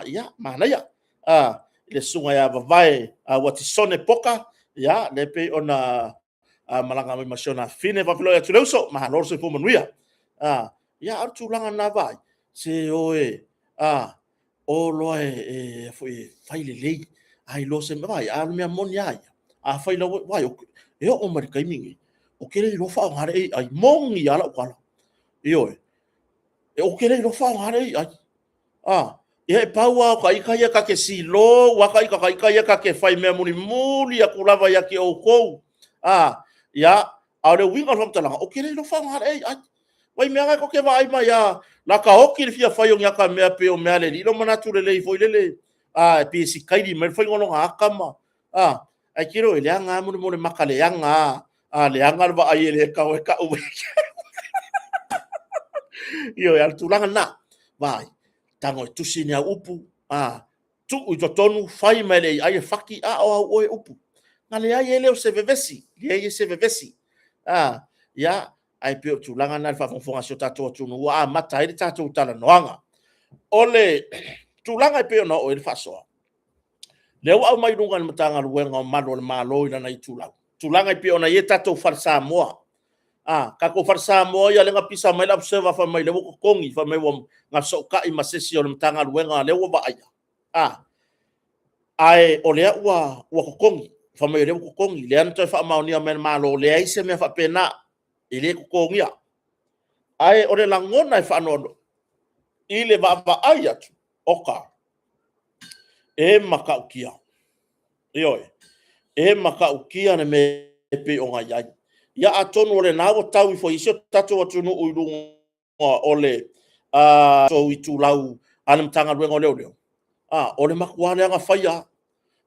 Ia, manaia. I le susuga ia Vavae Watisone Poka, ia, lea pei ona malaga mai ma si ona afine. Faafeiloai atu le uso, malo le soifua manuia. Ia, a o le tulaga lena vaai, se o e, o loa e, foi e fai lelei, a iloa se mea, vaai, a o le mea moni lava ia, a fai lau, vaai, e oo mai le taimi lenei, ou te le iloa faaaoga le AI, moni lava lau tala, ioe, ou te le iloa faaaoga le AI. A, ia e pau lava o ta ita ia ta te silou a ta ita, ta ita ia ta te fai mea mulimuli atu lava ia te outou. A, ia, a o le uiga o le faamatalaga, ou te le iloa faaaoga le AI. Vai mea na e te vaai mai a, la ta oti le fia fai o ni ata mea pei o mea a le alii, lo manatu lelei foi lele, a, e pei e sikaili mai le faiga o lona ata ma, a, ae tiro e leaga a molemole maka leaga a, a leaga le vaai e le tau e kau mai. Ioe, a o le tulaga lena, vaai, tago e tusi ni au upu, a, tuu i totonu, fai mai le AI e faki, a o au oe upu. Na leai e le o se vevesi, leai e se vevesi. A, ia, ae pei o le tulaga lena i le faafogafoga a si o tatou atunuu ua amata ai le tatou talanoaga. O le tulaga e pei ona oo i ai le faasoa, lea ua aumai i luga e le Matagaluega o Malu o le Malo i lana itulau, tulaga e pei ona i ai tatou fale Samoa. A, tatou fale Samoa ia lea na pisa mai le observer fai mai lea ua totogi, fai mai ua gasootai ma se isi o le Matagaluega lea ua vaaia. A, ae o lea ua totogi, fai mai o lea ua totogi, lea na toe faamaonia mai e le Malo, leai se mea faapena, e le totogia. Ae o le lagona e faanoanoa i le vaavaai atu, oka, e matautia. Ioe, e matautia le mea e pei ona i ai. Ia atonu o lena ua tau ifo i si o tatou atunuu i luga o le tou itulau a le Matagaluega o Leoleo, a, o le matua leaga faia,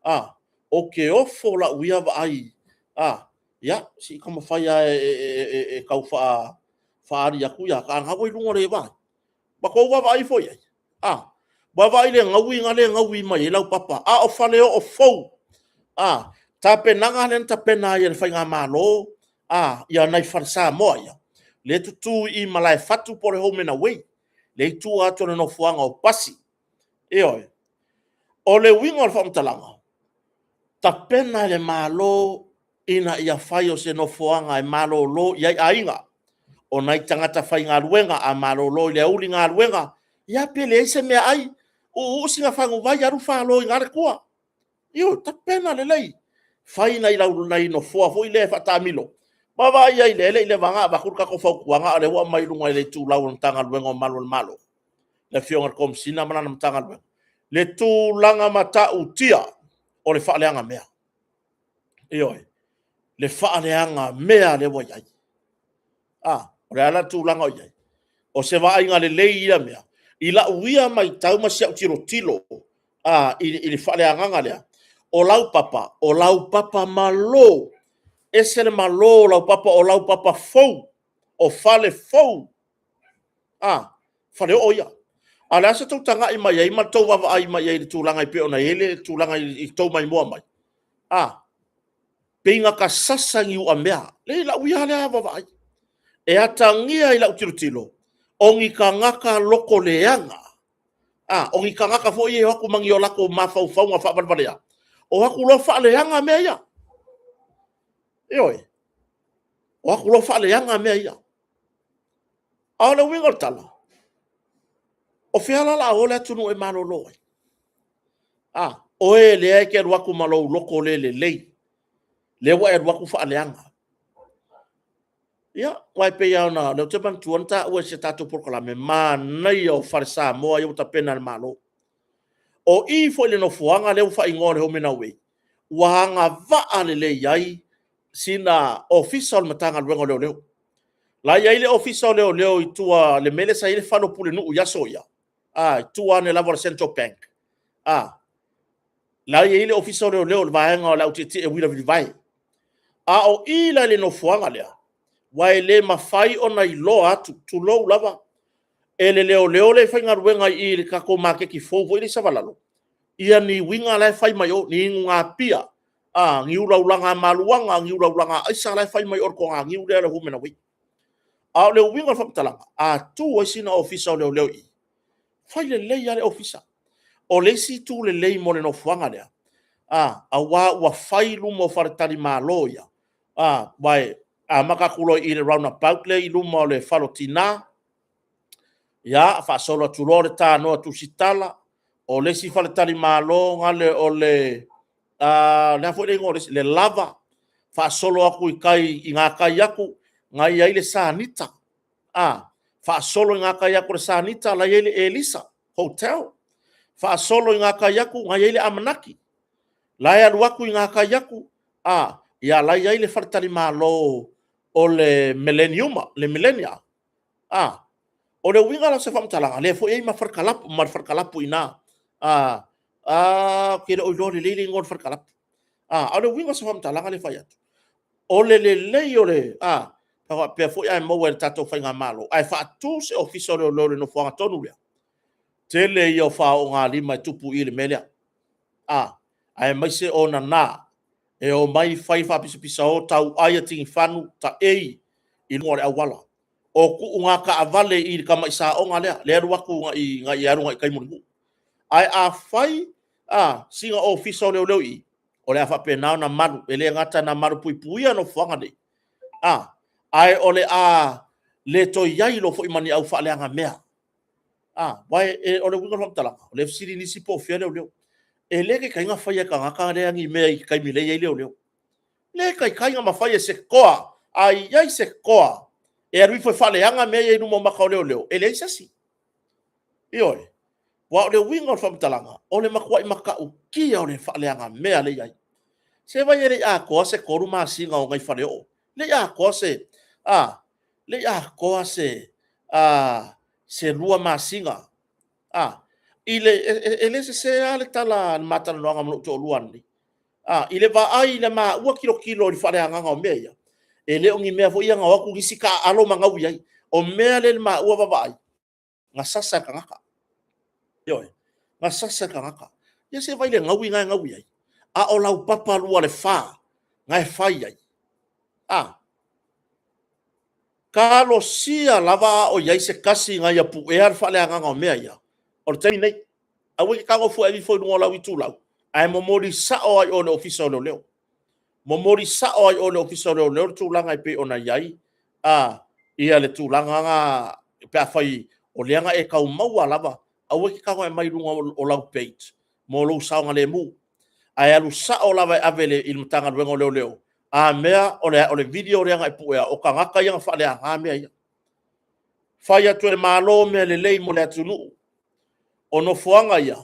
a, o ke ofo lau ia vaai, a, ia, se i taumafai lava e tau faaali atu ia, a na ua i luga o le vaai. Ma tou vaavaai ifo i ai, a, vaavaai i le gauiga lea e gaui mai ai lau papa, a o faleoo fou, a, tapenaga lea na tapena ai e le faigamalo, a, ia nai fale Samoa ia, lea e tutu i Malaefatu po o le Home and Away, lea e i tua atu o le nofoaga o pasi. Ioe. O le uiga o le faamatalaga, tapena e le Malo ina ia fai o se nofoaga e malolo i ai aiga, o nai tagata faigaluega a malolo i le aoauli galuega, ia pe leai se meaai, Uuu sina faguvai alu falo i gale tua. Io, tapena lelei. Fai nai lau nai nofoa foi lea e faataamilo. Ma vaai ai le ele i le vaga avatu le tatou fautuaga, a o lea ua aumai i luga i le itulau o le Matagaluega o Malu o le Malo, le Afioga i le Komesina ma lana Matagaluega, le tulaga matautia o le faaleaga mea. Ioe, le faaleaga mea lea ua i ai. O le a la le tulaga o i ai? O se vaaiga lelei ia mea, i lau ia matau ma si au tilotilo i le faaleagaga lea, o laupapa, o laupapa malo, ese le malo o laupapa, o laupapa fou, o fale fou, faleoo ia. A o le a sa outou tagai mai ai ma le tou vaavaai mai ai i le tulaga e pei ona i ai le tulaga i le tou maimoa mai? Pei na ta sasa i ni uamea. Leai, o lau ia lea vaavaai. E atagia i lau tilotilo, o ni tagata loto leaga, o ni tagata foi ia e o atu ma ni o latou mafaufauga faavalevalea, o atu loa faaleaga mea ia. Ioe. O atu loa faaleaga mea ia. A o le uiga o le tala, o fea la o le a o le atunuu e malolo ai? Oe lea e te alu atu ma lou loto le lelei, lea ua e alu atu faaleaga. Ia, aua e pei lava ona, o lea ou te manatua na taua i se tatou polokalame, manaia o fale Samoa ia ua tapena e le Malo. O i foi i le nofoaga lea ua faaigoa o le Home and Away, ua agavaa lelei ai sina Ofisa o le Matagaluega o Leoleo. O la e i ai le Ofisa o Leoleo i tua i le mea lea sa i ai le fale o Pulenuu i aso ia, i tua ane lava o le Central Bank, la e i ai le Ofisa o Leoleo o le vaega o le au tietie uila vilivae. A o i la i le nofoaga lea, aua e le mafai ona iloa atu, tulou lava, e le leoleo lea e faigaluega i le tatou maketi fou foi lea i Savalalo, ia ni uiga la e fai mai o, ni inugapia, ni ulaula maluaga, ni ulaula aisa la e fai mai o i le toganiu lea a le Home and Away. A o le uiga o le faamatalaga, a tu ai sina ofisa o leoleo i i, fai lelei lava le ofisa. O le isi itu lelei mo le nofoaga lea, aua ua fai luma o faletalimalo ia, aua e amata atu loa i le roundabout lea i luma o le fale o tina, ia faasolo atu loa o le tanoa tusitala, o le isi faletalimalo o le a foi le igoa o le isi, le Lava, faasolo atu i tai i gatai atu, na i ai le Sanita, faasolo i gatai atu o le Sanita la e i ai le Elisa Hotel, faasolo i gatai atu na i ai le Amanaki, la e alu atu i gatai atu, ia la e i ai le faletalimalo o le Millennia. O le uiga la o se faamatalaga, lea foi e i ai ma le falekalapu i ina. Ou te le o iloa lelei le igoa o le falekalapu. A o le uiga o se faamatalaga lea e fai atu, o le lelei o le... a faapea foi a maua e le tatou faigamalo, ae faatu se Ofisa o Leoleo i le nofoaga tonu lea, tele ia o faoolima e tupu i le mea lea, aemaise o nana e omai fai faapisapisao, tauai a tigifanua, taei i luga o le auala. O tuuga taavale i le tamai saoga lea, lea e alu atu agai i tai i Mulinuu. Ae a fai sina Ofisa o Leoleo i i, o le a faapena ona malu, e le gata ina malupuipuia nofoaga nei, ae o le a le toe i ai loa foi ma ni au faaleaga mea. Aua o le uiga o le faamatalaga, o lea e fesili nisi po o fea leoleo. E le taitai ona faia e tagata lea ni mea i taimi o lea e i ai leoleo. E le taitai ona mafai e se toa, a i ai se toa e alu ifo e faaleaga mea ia i luma o maka o leoleo, e leai se isi. Ioe. Aua o le uiga o le faamatalaga, o le matuai matautia o le faaleaga mea lea e i ai. Se vaai e le i atoa se 3 masina o nai faleoo, le i atoa se, a, le i atoa se, a, se 2 masina. A, i le, e le sese lava le tala a le ma talanoaga ma lou toalua ananei. I le vaai i le maua tilotilo i le faaleagaga o mea ia, e le o ni mea foi ia na o atu nisi taaalo ma gaui ai. O mea lea i le maua vaavaai, na sasa e tagata. Ioe, na sasa e tagata. Ia se i vaai i le gaui na e gaui ai, a o laupapa 24 na e fai ai. Talosia lava a o i ai se tasi na ia puea le faaleagaga o mea ia, o le taimi lenei. Aua e te tago fua e ave ifo i luga o lau itulau, ae momoli sao lava i o i le Ofisa o Leoleo. Momoli sao lava i o i le Ofisa o Leoleo le tulaga e pei ona i ai le tulaga na pe afai o lea na e tau maua lava. Aua e te tago e aumai i luga o lau page mo lou saogalemu. Ae alu sao lava e ave i le Matagaluega o Leoleo, a mea o le video lea na e puea, o tagata ia na faaleaga mea ia. Fai atu e le Malo mea lelei mo le atunuu. O nofoaga ia,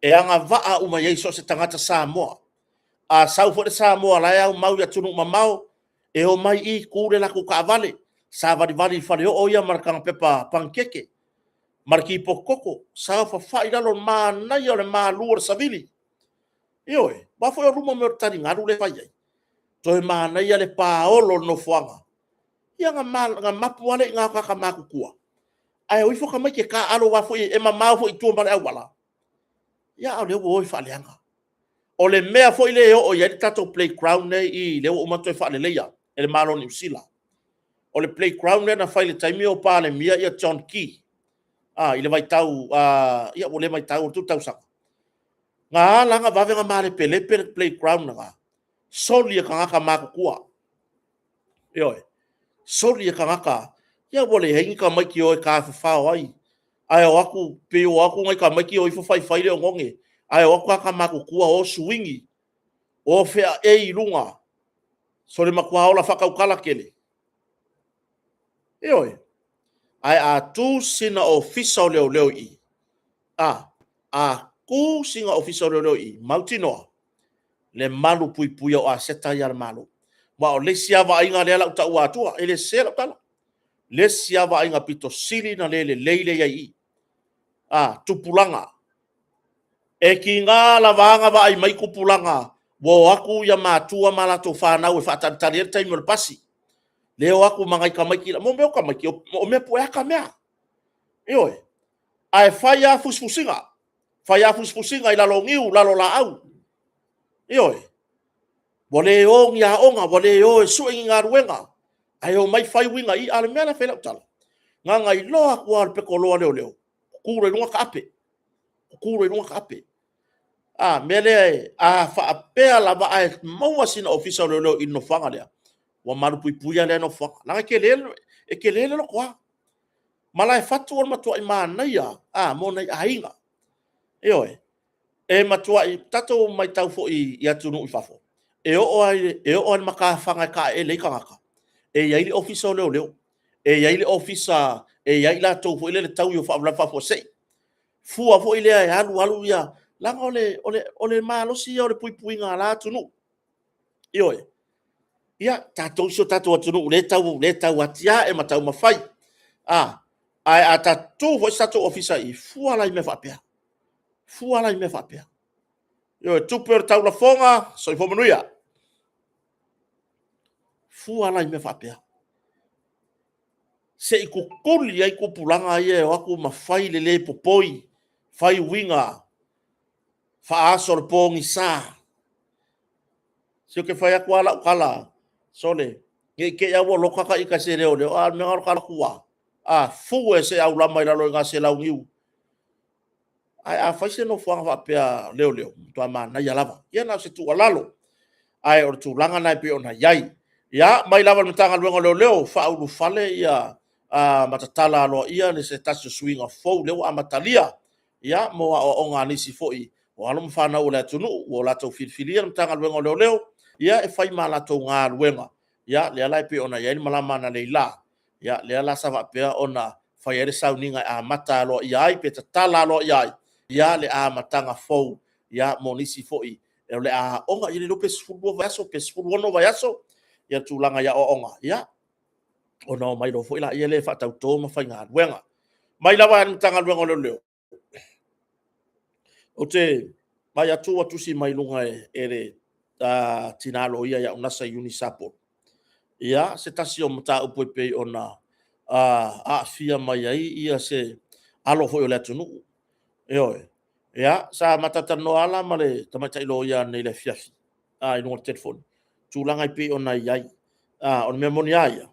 e agavaa uma i ai so o se tagata Samoa. A sau foi le Samoa la e aumau i atunuu mamao, e omai i i, tu le latou taavale, savalivali i faleoo ia ma le kagapepa panikeke ma le tipoti toto, saofafai i lalo, manaia o le malu o le savili. Ioe, aua foi o luma mai o le taligalu lea e fai ai. Toe manaia le paolo o le nofoaga. Ia ona mapu lava lea i ina o tagata matutua, ae o ifo tamaiti e taaalo aua foi e mamao foi i tua ma le auala, ia a o lea ua o e faaleaga. O le mea foi lea e oo i ai le tatou playground lea e i i lea ua uma ona toe faaleleia e le Malo o Niu Sila. O le playground lea na fai i le taimi o Palemia John Key i le vaitau, ia ua le vaitau atu le tausaga. Na ala ona vave ona malepelepe le playground lena, soli e tagata matutua. Ioe, soli e tagata, ia ua leai ni tamaiti e o e tafafao ai, ae o atu pei ua o atu nai tamaiti o ifo faifai le oneone, ae o atu tagata matutua o suigi, o feaei i luga, sole matua ola faatautala tele. Ioe. Ae a tu sina ofisa o leoleo i i, a tu sina ofisa o leoleo i i, mautinoa le malu puipuia o aseta ia a le Malo. Aua o le isi lava vaaiga lea o le a ou taua atua, e le sese lau tala. O le isi lava vaaiga pito sili ona le lelei lea e i ai i i, tupulaga. E tiga lava ona vaai mai tupulaga ua o atu matua ma latou fanau e faatalitali ai le taimi o le pasi, lea e o atu ma nai tamaiti, mo mea o tamaiti, o mea pueata mea. Ioe. Ae fai lava fusifusiga, fai lava fusifusiga i lalo o niu, lalo o laau. Ioe. Ua le o ni aoga, ua le o e sue ni galuega, ae omai fai uiga i i. A o le mea la e fai ai lau tala, na ona iloa atu lava o le petoloa a leoleo, tutu loa i luga taape, tutu loa i luga taape. A o le mea lea, a faapea lava ae maua sina ofisa o leoleo i le nofoaga lea, ua malupuipuia lea nofoaga, leaga e tele, e tele le lotoa. Malaefatu o le matuai manaia lava mo nai aiga. Ioe. E matuai tatou matau foi i atunuu i fafo, e oo lava i le matafaga e taeele ai tagata, e i ai le ofisa o leoleo, e i ai le ofisa e i ai latou foi lele taui o faalavelave faafuasei. Fua foi lea e alu alu ia, leaga o le malosi ia o le puipuiga o la atunuu. Ioe. Ia, tatou si o tatou atunuu o lea e tau atiae ma taumafai, ae a tatou tu foi se tatou ofisa i i, fua la i mea faapea, fua la i mea faapea. Ioe, tupe o le taulafoga, soifua manuia. Fua la i mea faapea. Se i tutuli ai tupulaga ia e o atu ma fai le le popoi, fai uiga faaaso le pogisa. Se ou te fai atu lava lau tala, sole, ne i te i lava ua loka ta ita i se leoleo, a o le mea na o le alu atu lava, a fue se aulama i lalo i ina se launiu. Ae a fai se nofoaga faapea leoleo, matua manaia lava. Ia na o se tuualalo, ae o le tulaga lena e pei ona i ai. Ia, mai lava i le Matagaluega o Leoleo, faaulufale ia ma tatala aloaia se tasi o suiga fou lea ua amatalia ia mo aoaoga a nisi foi o alo ma fanau o le atunuu ua latou filifilia le Matagaluega o Leoleo ia e fai ma latou galuega. Ia lea la e pei ona i ai le malama analeila, ia lea la sa faapea ona fai ai le sauniga e amata aloaia ai pe tatala aloaia ai ia le amataga fou ia mo nisi foi o le a aoga, ia le iloa pe 12 vaiaso pe 16 vaiaso ia tulaga i aoaoga, ia ona omai loa foi lea e faatauto ma faigaluega. Mai lava i le Matagaluega o Leoleo, ou te vaai atu ua tusi mai i luga e le tina loia ia Unasa Iuni Sapolu, ia se tasi o mataupu e pei ona aafia mai ai ia se alo foi o le atunuu. Ioe. Ia, sa matou talanoa lava la ma le tamaitai loia ananei i le afiafi i luga o le telefoni, tulaga e pei ona i ai. O le mea moni lava ia,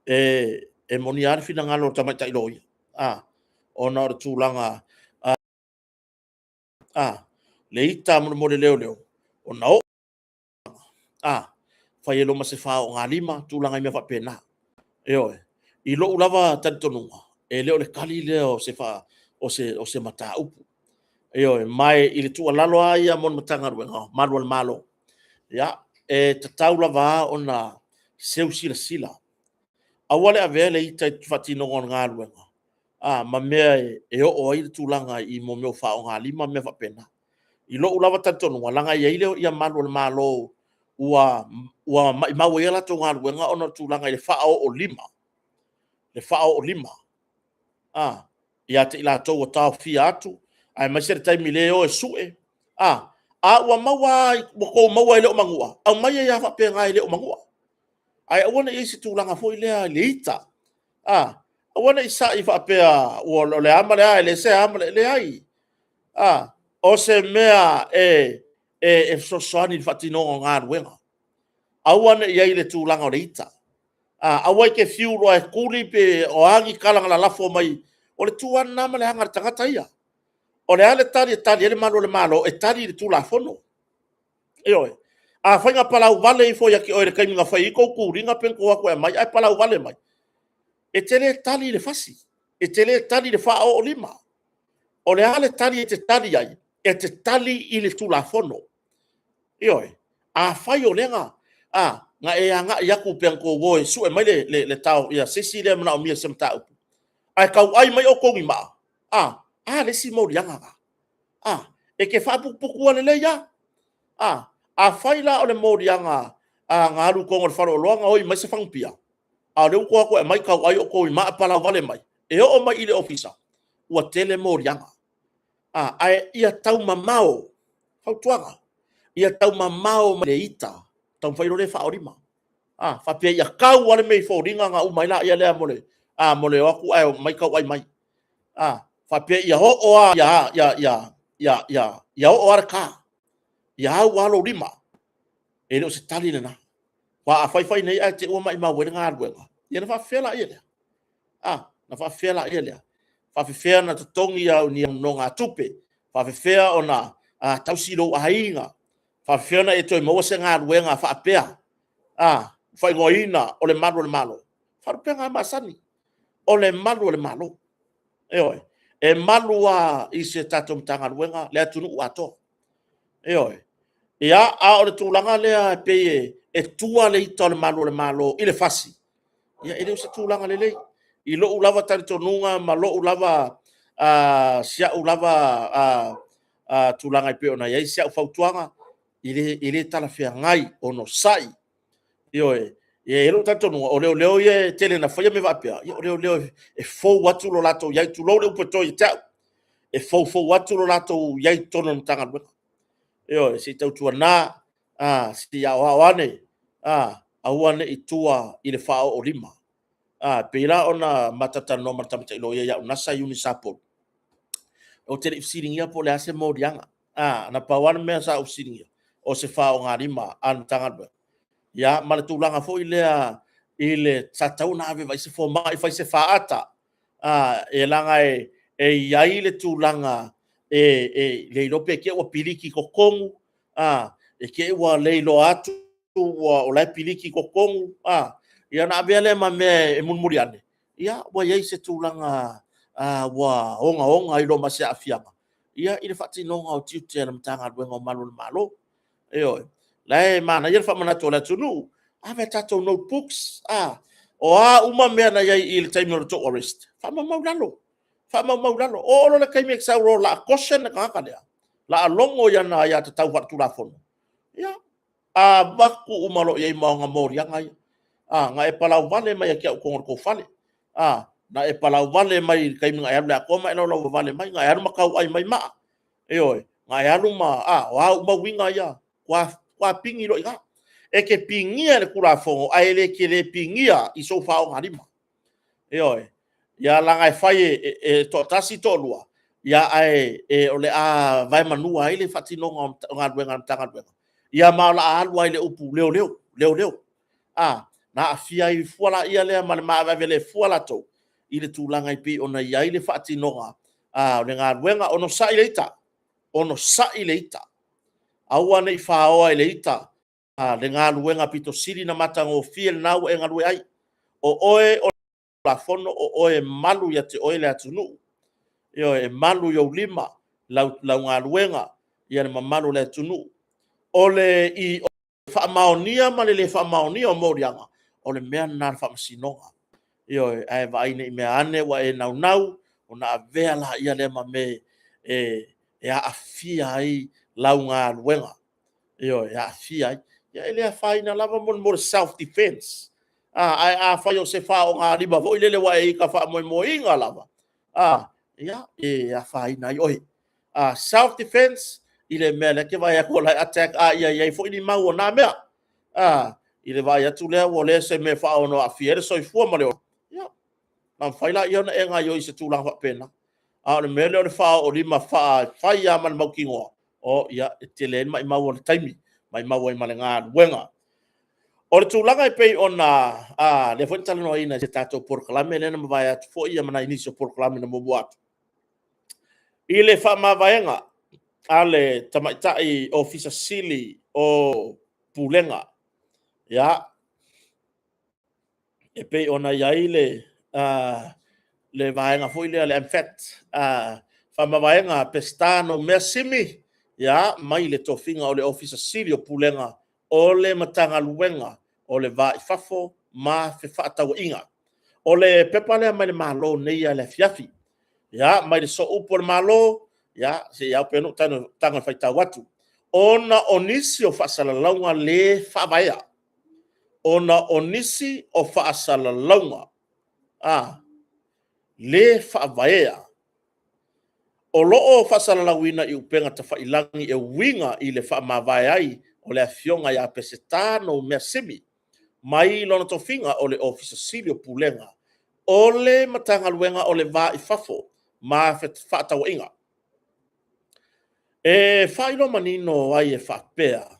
e moni lava le finagalo o le tamaitai loia, ona o le tulaga le ita molemole leoleo, ona oo fai ai loa ma se faogalima, tulaga i mea faapena. Ioe. I lou lava talitonuga, e le o le tali lea o se o se, o se mataupu. Ioe, ma i le tuualalo lava ia mo le Matagaluega o Malu a le Malo, ia, e tatau lava ona seu silasila. Aua le avea le ita i le faatinoga o le galuega, a, ma mea e oo ai le tulaga i mo mea o faaaogalima ma mea faapena. I lou lava talitonuga, leaga e i ai le ia malu o le Malo ua maumau ai a latou galuega ona o le tulaga i le faaoo lima, le faaoo lima, a, ia te i latou ua taofia atu, aemaise le taimi le o e sue, a, a ua maua lava, ua tou maua e le o manua, aumai ai lava faapena e le o manua. Ae aua ne i i ai se tulaga foi lea i le ita, a, aua ne i sai faapea o le a ma le a, e le se a ma le a, leai. A, o se mea e fesoasoani i le faatinoga o galuega. Aua ne i i ai le tulaga o le ita. A, aua e te fiu loa e tuli pe o a ni tala na lalafo mai, o le tu lava lena ma le aga a le tagata ia. O le a le tali e tali ai le malu o le Malo? E tali i le Tulafono. Ioe. Afai na palau vale ifo ia te oe i le taimi na fai ai tou tuliga pe na tou o atu e aumai ae palau vale mai, e te le tali i le fasi, e te le tali i le faaoo lima. O le a le tali e te tali ai? E te tali i le Tulafono. Ioe. Afai o lea na, a, na e agai atu pe na tou o e sue mai le tao ia se isi lea e manaomia i se mataupu, ae tauai mai outou i maa, a, a le isi moliaga lena? A, e te faaputuputua lelei lava. A, afai la o le moliaga a na alu i totonu o le faleoloa na oi mai se fagupia, a o lea ua outou o atu e aumai tauai outou i maa palauvale mai, e oo mai i le Ofisa, ua tele moliaga. A, ae ia taumamao, fautuaga, ia taumamao mai le ita, taumafai loa lea e faaolima. A, faapea ia tau lava le mea i foliga ona uma ai lea lea mo le, a, mo le o atu ae omai tauai mai. A, faapea ia oo lava ia, ia oo lava le ta, ia au lava lou lima. E le o se tali lena. Aua a fai fai nei ae te i ua maumau ai le galuega, ia ona faapefea lea lea? A, ona faapefea lea lea? Faapefea ona totogi au ni nonogatupe? Faapefea ona tausi lou aiga? Faapefea ona e toe maua se galuega faapea? A, faaigoaina o le malu o le Malo. Faalupega lava masani, o le malu o le Malo. Ioe. E malu lava i se tatou Matagaluega le atunuu atoa. Ioe. Ia, a o le tulaga lea e pei e tua le ita o le malu o le Malo i le fasi, ia e le o se tulaga lelei. I lou lava talitonuga ma lou lava, si au lava tulaga e pei ona i ai si au fautuaga, e le talafeagai, onosai. Ioe. E i ai lou talitonuga, o leoleo ia e tele ina faia mea faapea, ia o leoleo e fou atu lo latou i ai, tulou le upu e toe ia te au, e foufou atu lo latou i ai i totonu o le Matagaluega. Ioe, se i tautuana, se i aoao ane, aua ne i tua i le faaoo lima. E pei la ona ma talatalanoa ma le tamaitai loia ia Unasa Iuni Sapolu, ou te le i fesiligia po o le a se moliaga. Na pau lava le mea sa ou fesiligia, o se faaaogalima a le Matagaluega. Ia, ma le tulaga foi lea i le sa tatau ona ave ai se fomai fai se faata, e leaga e i ai le tulaga e le iloa pe te i ua piliki i totonu, e te i ua le iloa atu o la e piliki i totonu, ia ona avea lea ma mea e mulimuli ane, ia ua i ai se tulaga ua ogaoga ai loa ma se aafiaga i le faatinoga o tiute a le Matagaluega o Malu o le Malo. Ioe. La e manaia le faamanatu o le atunuu, ave a tatou notebooks, o a uma mea na i ai i le taimi o le tou arrest, faamaumau i lalo, faamaumau i lalo. Oo loa i le taimi e te sau loa o le a caution le tagata lea, o le a logo i ana aiatatau faaletulafono, ia, avatu uma loa i ai ma ona moliaga ia. Na e palauvale mai ia te au i totonu o le tou fale, na e palauvale mai i le taimi na e alu i le Atoa ma e laulauvavale mai, na e alu ma tauai mai maa, ioe, na e alu ma, a, o a uma uiga ia, ua pigi loa i ina. E te pigia i le Tulafono, ae le te le pigia i sou faaaogalima. Ioe. Ia leaga e fai e toatasi, toalua, ia ae o le a vaemanua ai le faatinoga o galuega a le Matagaluega, ia ma o le a alu lava i le upu leoleo, leoleo. A, na aafia ai fua la lea ma le maaveave le fua latou i le tulaga e pei ona i ai le faatinoga o le galuega. Onosai le ita, onosai le ita. Aua ne i faoa e le ita le galuega pito sili ona matagofie lena ua e galue ai. O oe o le Tulafono, o oe e malu ia te oe le atunuu. Ioe, e malu i ou lima lau, lau galuega, ia le mamalu o le atunuu. O le i faamaonia ma le le faamaonia o moliaga, o le mea lena a le faamasinoga. Ioe, ae vaai ne i mea ane ua e naunau, ona avea laia lea ma mea e, e aafia ai lau galuega. Ioe, e aafia ai. Ia e le afaina lava mo le self defense. A, ae afai o se faaaogalima foi lele ua e ita faamoemoeina lava, a, ia, e afaina ai oe. A, self defense i le mea lea e te vaai atu o la e attack, a ia i ai foi ni mau o na mea. A, i le vaai atu lea ua le se mea e faaono aafia ai le soifua ma le ola, ia, na mafai laia ona e gaoioi i se tulaga faapena. A o le mea lea o le faaoolima fai lava ma le mautinoa, o ia, e tele ai le maumau o le taimi, maumau ai ma le galuega. O le tulaga e pei ona, a, lea foi na talanoaina i se tatou polokalame lea na mavae atu foi ia ma nai nisi o polokalame na muamua atu. I le faamavaega a le tamaitai Ofisa Sili o Pulega, ia, e pei ona i ai le, le vaega foi lea le MFAT, faamavaega a Peseta Noumea Simi, ia, mai le tofiga o le Ofisa Sili o Pulega o le Matagaluega o le Va i Fafo ma Fefaatauaiga. O le pepa lea mai le Malo nei i le afiafi, ia, mai le sooupu o le Malo, ia, se i ao pea ona ou tago e faitau atu. Ona o nisi o faasalalauga le faavaea, ona o nisi o faasalalauga a, le faavaea o lo o faasalalauina i upega tafailagi e uiga i le faamavae ai o le Afioga ia Peseta Noumea Simi mai lona tofiga o le Ofisa Sili o Pulega o le Matagaluega o le Va i Fafo ma Fefaatauaiga. E faailoa manino ai e faapea,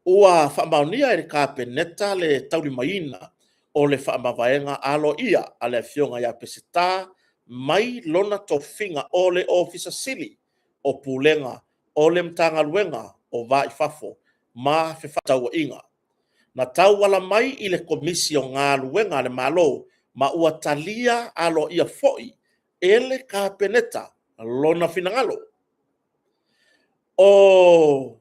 ua faamaonia e le Kapeneta le taulimaina o le faamavaega aloaia a le Afioga ia Peseta mai lona tofiga o le Ofisa Sili o Pulega o le Matagaluega o Va i Fafo ma Fefaatauaiga, na tauala mai i le Komisi o Galuega a le Malo ma ua talia aloaia foi e le Kapeneta lona finagalo. O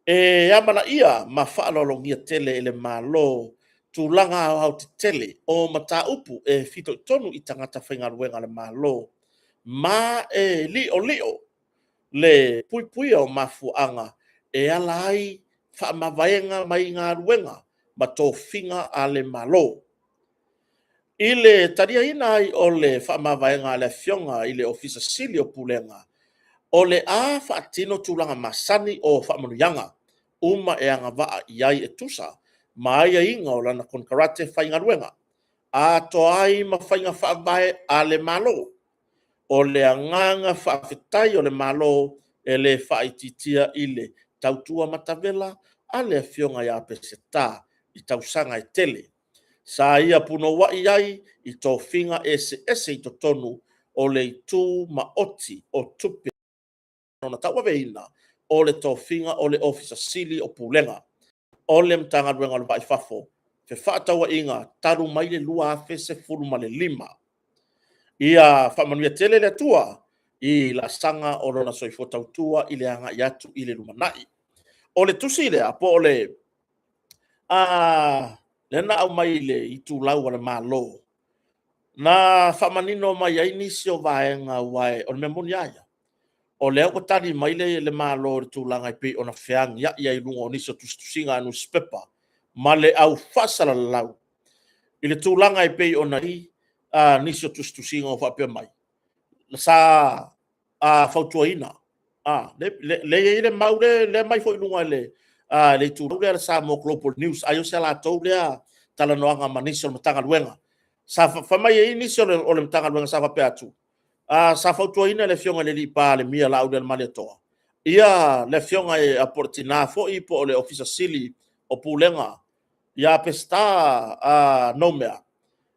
e amanaia ma faaaloalogia tele e le Malo tulaga aoaotetele o mataupu e fitoitonu i tagata faigaluega a le Malo ma e liolio le puipuia o mafuaaga e ala ai faamavaega mai galuega ma tofiga a le Malo. I le taliaina ai o le faamavaega a le Afioga i le Ofisa Sili o Pulega, o le a faatino tulaga masani o faamanuiaga uma e agavaa i ai e tusa ma aiaiga o lana konekarate faigaluega, atoa ai ma faiga faavae a le Malo. O le agaga faafetai o le Malo e le faaitiitia i le tautua matavela a le Afioga ia Peseta i tausaga e tele. Sa ia punouai ai i tofiga eseese i totonu o le itu maoti o tupe lona tauaveina o le tofiga o le Ofisa Sili o Pulega o le Matagaluega o le Va i Fafo, Fefaatauaiga talu mai le 2015. Ia faamanuia tele le Atua i laasaga o lona soifua tautua i le agai atu i le lumanai. O le tusi lea po o le a lea na aumai i le itulau a le Malo, na faamanino mai ai nisi o vaega, aua o le mea moni lava ia, o lea ua tali mai le Malo i le tulaga e pei ona feagiai ai i luga o nisi o tusitusiga a nusipepa ma le au faasalalau i le tulaga e pei ona i ai nisi o tusitusiga o faapea mai, sa fautuaina, lea e i ai le mau lea mai foi i luga i le itulau lea a le Samoa Global News, ai o se latou lea talanoaga ma nisi o le Matagaluega. Sa fai mai ai nisi o le Matagaluega sa faapea atu, sa fautuaina le Afioga i le Palemia Laaulialemalietoa, ia le Afioga po o le tina foi po o le Ofisa Sili o Pulega ia Peseta Noumea,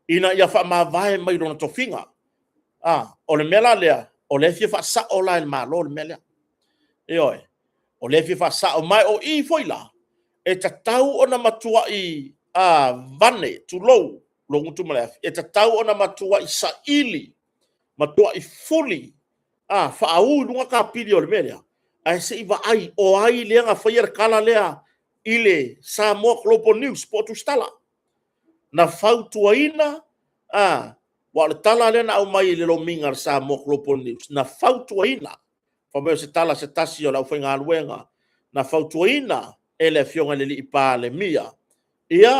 ina ia faamavae mai lona tofiga. O le mea la lea, o lea e fia faasao la e le Malo le mea lea. Ioe, o lea e fia faasao, ma o i foi la, e tatau ona matuai vane, tulou lou gutu ma le afi, e tatau ona matuai saili, matuai fuli. a, faaū i luga kapili o le mea lea, ae se i vaai o ai lea na faia le tala lea i le Samoa Global News po o Tusitala. Na fautuaina, a, aua o le tala lea na aumai i le lomiga a le Samoa Global News, na fautuaina, fai mai o se tala a se tasi o le aufaigaluega, na fautuaina e le Afioga i le Alii Palemia, ia,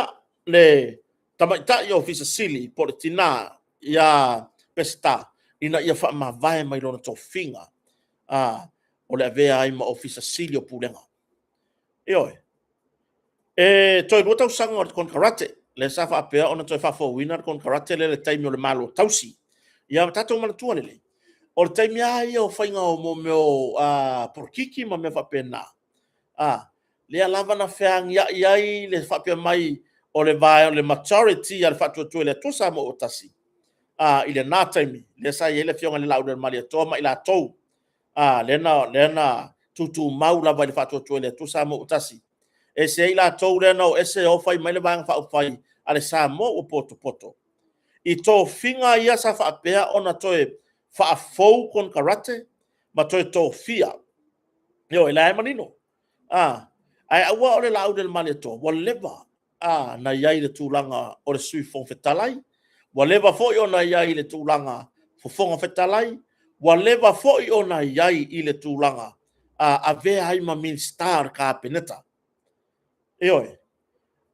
le tamaitai Ofisa Sili po o le tina ia Peseta, ina ia faamavae mai lona tofiga, a, o le avea ai ma Ofisa Sili o Pulega. Ioe. E toe 2 tausaga o le konekarate, lea sa faapea ona toe faafouina le konekarate lea i le taimi o le Malo Tausi. Ia tatou manatua lelei, o le taimi lava ia o faiga o mo mea o polokiki ma mea faapena, a, lea lava na feagiai ai le faapea mai o le vae o le majority a le Faatuatua i le Atua Samoa ua Tasi, a, i lena taimi, lea sa i ai le Afioga i le Laaulialemalietoa ma i latou, a, lea na tutumau lava i le Faatuatua i le Atua Samoa ua Tasi. E ese ai latou lea na o ese o fai mai le Vaega Faaupufai a le Samoa ua potopoto. I tofiga ia sa faapea ona toe faafou konekarate ma toe tofia. Ioe, o la e manino. A, ae aua o le Laaulialemalietoa, ua leva na i ai i le tulaga o le Sui Fofoga Fetalai, ua leva foi ona i ai i le tulaga Fofoga Fetalai, ua leva foi ona i ai i le tulaga avea ai ma Minisita o le Kapeneta. Ioe.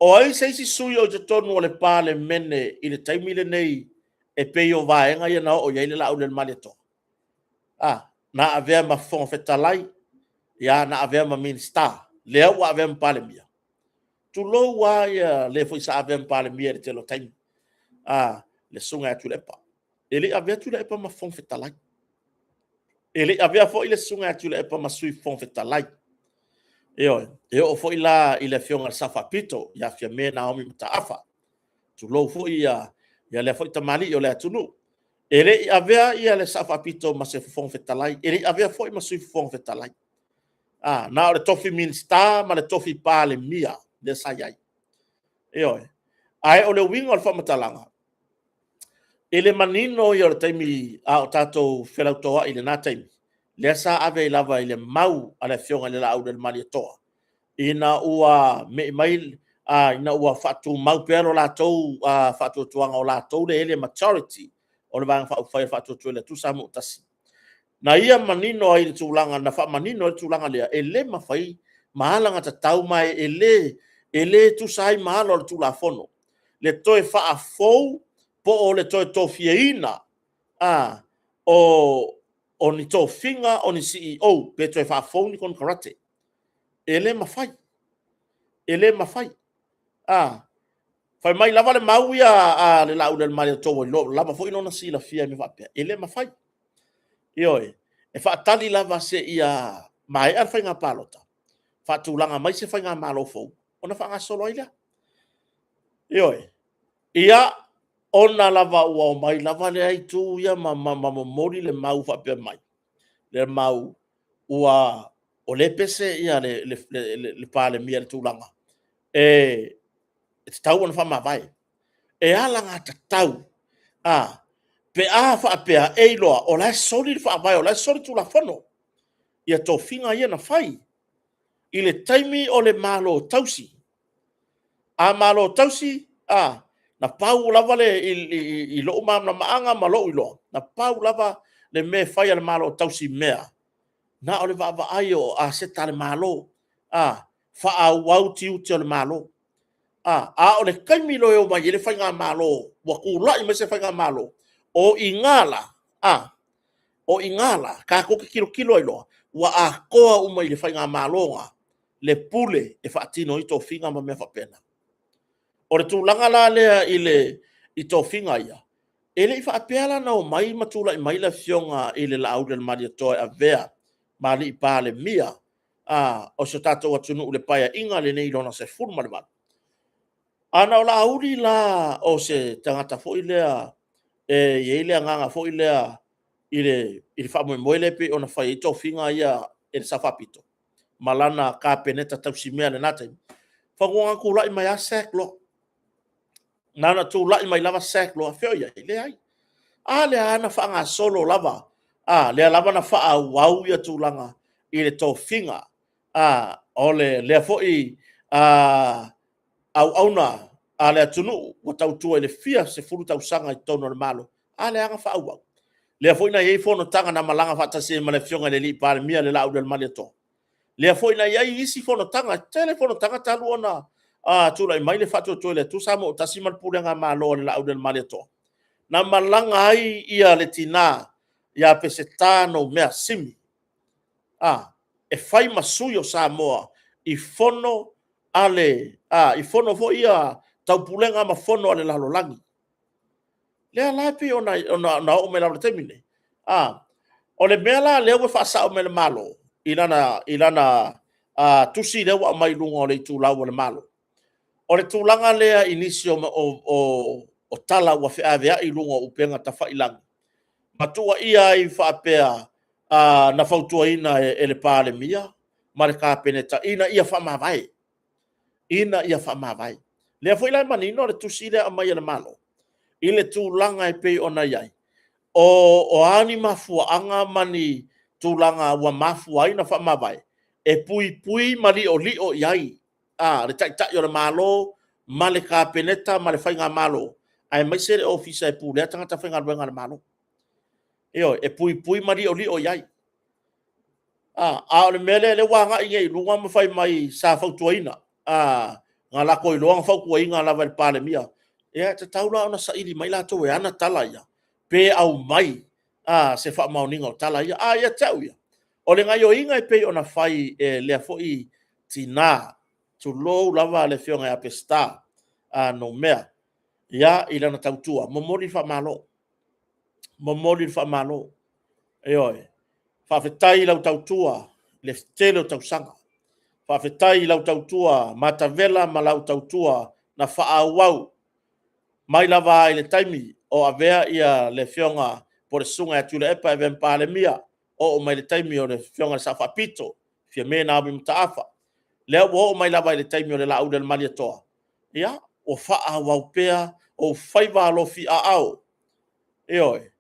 O ai se isi sui o i totonu o le Palemene i le taimi lenei e pei o vaega ia na oo i ai le Laaulialemalietoa? A, na avea ma Fofoga Fetalai, ia, na avea ma Minisita, lea ua avea ma Palemia. Tulou lava ia le foi sa avea ma Palemia i le tele o taimi, a, le Susuga ia Tuilaepa. E le i avea Tuilaepa ma Fofoga Fetalai. E le i avea foi le Susuga ia Tuilaepa ma Sui Fofoga Fetalai. Ioe, e oo foi la i le Afioga i le Sao Faapito ia Fiame Naomi Mataafa, tulou foi ia lea foi tamalii o le atunuu. E le i avea ia le Sao Faapito ma se Fofoga Fetalai, e le i avea foi ma Sui Fofoga Fetalai. A, na o le tofi Minisita ma le tofi Palemia lea sa i ai. Ioe. Ae o le uiga o le faamatalaga, i le manino ia o le taimi a o tatou felautoai i lena taimi, lea sa ave ai lava i le mau a le Afioga i le Laaulialemalietoa, ina ua mei mai, ina ua faatumau pea lo latou faatuatuaga o latou lea e i ai le majority o le Vaega Faaupufai o le Faatuatua i le Atua Samoa ua Tasi. Na ia manino ai le tulaga, na faamanino ai le tulaga lea, e le mafai ma alagatatau ma e le, e le tusa ai ma ala o le Tulafono le toe faafou po o le toe tofiaina a, o ni tofiga o ni CEO pe toe faafou ni konekarate. E le mafai. E le mafai. A, fai mai lava le mau ia a le Laaulialemalietoa ua iloa, ua lava foi lona silafia i mea faapea, e le mafai. Ioe, e faatali lava seia maea le faiga palota, faatulaga mai se faigamalo fou, ona faagasolo ai lea. Ioe. Ia, ona lava ua omai lava lea itu ia ma momoli le mau faapea mai, le mau ua o lea e pese ia le Palemia i le tulaga e tatau ona faamavae. E alagatatau a pe a faapea e iloa o la e soli le faavae, o la e soli Tulafono ia tofiga ia na fai i le taimi o le Malo tausi. A Malo tausi, a, na pau lava le, i lou malamalamaaga ma lou iloa, na pau lava le mea e fai a le Malo tausi mea, na o le vaavaai o aseta a le Malo, a, faaauau tiute o le Malo. A, a o le taimi loa e omai ai le faigamalo, ua tulai mai se faigamalo, o i ina la, a, o i ina la, tatou te tilotilo ai loa, ua atoa uma i le faigamalo lena le pule e faatino ai tofiga ma mea faapena. O le tulaga la lea i le i tofiga ia, e le i faapea la na omai ma tulai mai le Afioga i le Laaulialemalietoa e avea ma alii Palemia a, o si o tatou atunuu i le Paeaiga lenei lona 18. A na o Laauli la o se tagata foi lea e i ai le agaga foi lea i le faamoemoe lea pei ona fai ai tofiga ia e le Sao Faapito ma lana Kapeneta tausimea i lena taimi, faatoa tulai mai lava sack loa. Na ona tulai mai lava sack loa, fea o i ai? Leai. A lea na faagasolo lava. A, lea lava na faaauau ia tulaga i le tofiga, a, o le lea foi a, auauna a le atunuu ua tautua i le fia sefulu tausaga i totonu o le Malo, a lea na faaauau. Lea foi na i ai fonotaga na malaga faatasi ai ma le Afioga i le Alii Palemia le Laaulialemalietoa. Lea foi na i ai isi fonotaga, tele fonotaga talu ona tulai mai le Faatuatua i le Atua Samoa ua Tasi ma le Pulega Malo a le Laaulialemalietoa. Na malaga ai ia le tina ia Peseta Noumea Simi, a, e fai ma sui o Samoa i fono a le, a, i fono foi ia taupulega ma fono a le lalolagi. Lea la e pei ona oo mai lava i le taimi lenei. A, o le mea la lea ua faasao mai e le Malo i lana tusi lea ua aumai i luga o le itulau a le Malo, o le tulaga lea i nisi o tala ua feaveai i luga o upega tafailagi, ma tuuaia ai faapea, na fautuaina e le Palemia ma le Kapeneta ina ia faamavae, ina ia faamavae. Lea foi la e manino le tusi lea e aumai e le Malo i le tulaga e pei ona i ai, o a ni mafuaaga ma ni tulaga ua mafua ai ona faamavae, e puipui ma liolio i ai le Taitai o le Malo ma le Kapeneta ma le Faigamalo, aemaise le Ofisa e Pulea Tagata Faigaluega a le Malo. Ioe, e puipui ma liolio i ai. A o le mea lea ua agai nei i luga ma fai mai sa fautuaina, na latou iloa na fautuaina lava e le Palemia. Ia e tatau la ona saili mai latou e ana tala ia, pe aumai se faamaoniga o tala ia. A ia te au ia, o le gaoioiga e pei ona fai e lea foi tina, tulou lava le Afioga ia Peseta Noumea i lana tautua, momoli le faamalo, momoli le faamalo. Ioe. Faafetai i lau tautua i le tele o tausaga. Faafetai i lau tautua matavela ma lau tautua na faaauau mai lava i le taimi o avea le Afioga po o le Susuga ia Tuilaepa e avea ma Palemia, oo mai i le taimi o le Afioga i le Sao Faapito, Fiame Naomi Mataafa. Lea ua oo mai lava i le taimi o le Laaulialemalietoa, ia, ua faaauau pea ou faiva alofiaao, ioe,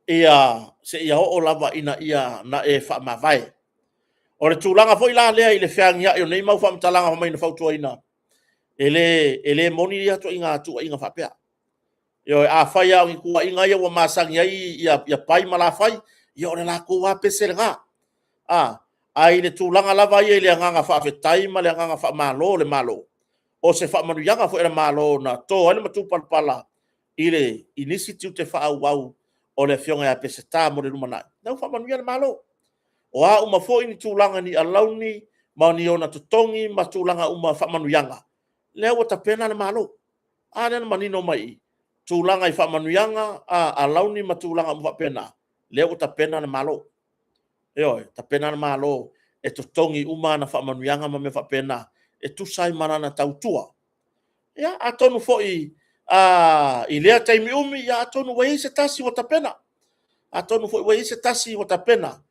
ia seia oo lava ina e faamavae. O le tulaga foi la lea i le feagiai o nei mau faamatalaga fai mai na fautuaina, e le moni ia ituaiga tuuaiga faapea. Ioe, afai lava o ni tuuaiga ia ua masani ai ia Pai ma Lafai, ia o le latou lava pese lena. Ae i le tulaga lava ia i le agaga faafetai ma le agaga faamalo o le Malo, o se faamanuiaga foi a le Malo na to ai le matupalapala i nisi tiute faaauau o le Afioga ia Peseta mo le lumanai, lea ua faamanuia le Malo. O a uma foi ni tulaga ni alauni ma ni ona totogi ma tulaga uma o faamanuiaga, lea ua tapena le Malo. A lea na manino mai i i, tulaga i faamanuiaga, alauni ma tulaga uma faapena, lea ua tapena le Malo. Ioe, tapena le Malo e totogi uma ana faamanuiaga ma mea faapena e tusa ai ma lana tautua. Ia, atonu foi i lea taimi umi, atonu ua i ai se tasi ua tapena, atonu foi ua i ai se tasi ua tapena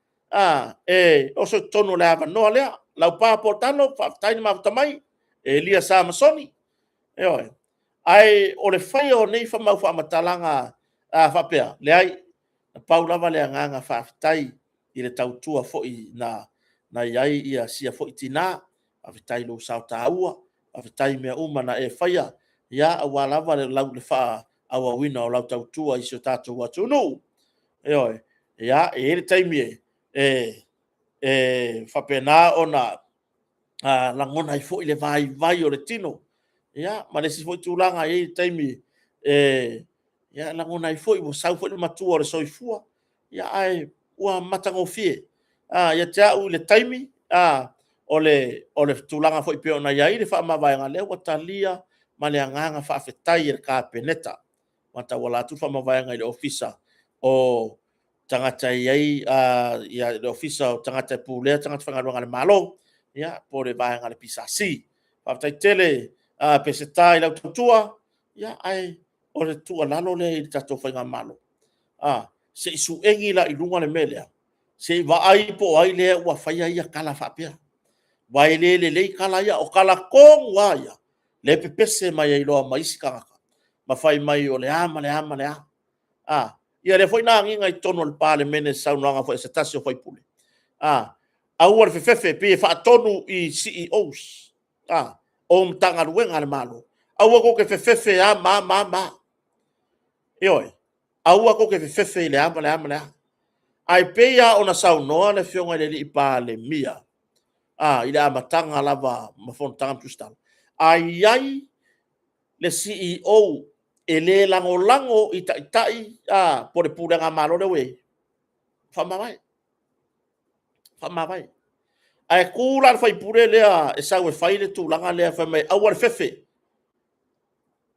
e oso i totonu o le avanoa lea. Laupa Portano, faafetai le mafuta mai, Elia Samasoni, ioe. Ae o le faia o nei mau faamatalaga faapea, leai, na pau lava le agaga faafetai i le tautua foi na i ai sia foi tina, faafetai i lou sao taua, faafetai i mea uma na e faia aua lava le faaauauina o lau tautua i si o tatou atunuu. Ioe. Ia, e i ai le taimi e faapena ona lagona ai foi le vaivai o le tino, ia ma le isi foi tulaga, e i ai le taimi e lagona ai foi ua sau foi le matua o le soifua, ae ua matagofie. Ia te au i le taimi, o le tulaga foi pei ona i ai le faamavaega, lea ua talia ma le agaga faafetai e le Kapeneta, ma tauala atu le faamavaega i le Ofisa o Tagata e i ai le Ofisa o Tagata e Pulea Tagata Faigaluega a le Malo, ia, po o le vaega a le PSC. Faafetai tele Peseta i lau tautua, ae o le tuualalo lea i le tatou faigamalo, se i suegi la i luga le mea lea, se i vaai po o ai lea ua faia ia tala faapea. Aua e le lelei tala ia, o tala tonu lava ia lea e pepese mai ai loa ma isi tagata ma fai mai o le a ma le a ma le a. Ia lea foi na agiga i totonu o le Palemene i se saunoaga foi a se tasi o sui usufono, aua le fefefe, pei e faatonu i CEOs o Matagaluega a le Malo, aua tou te fefefe a ma a ma a. Ioe, aua tou te fefefe i le a ma le a ma le a. Ae pei lava ona saunoa le Afioga i le Palemia i le amataga lava ma Fonotaga ma Tusitala, a i ai le CEO e le lagolago i taitai po o le pulega a Malo lea ua i ai, faamavae, faamavae. Ae tu la le sui usufono lea e sau e fai le tulaga lea fai mai aua le fefe.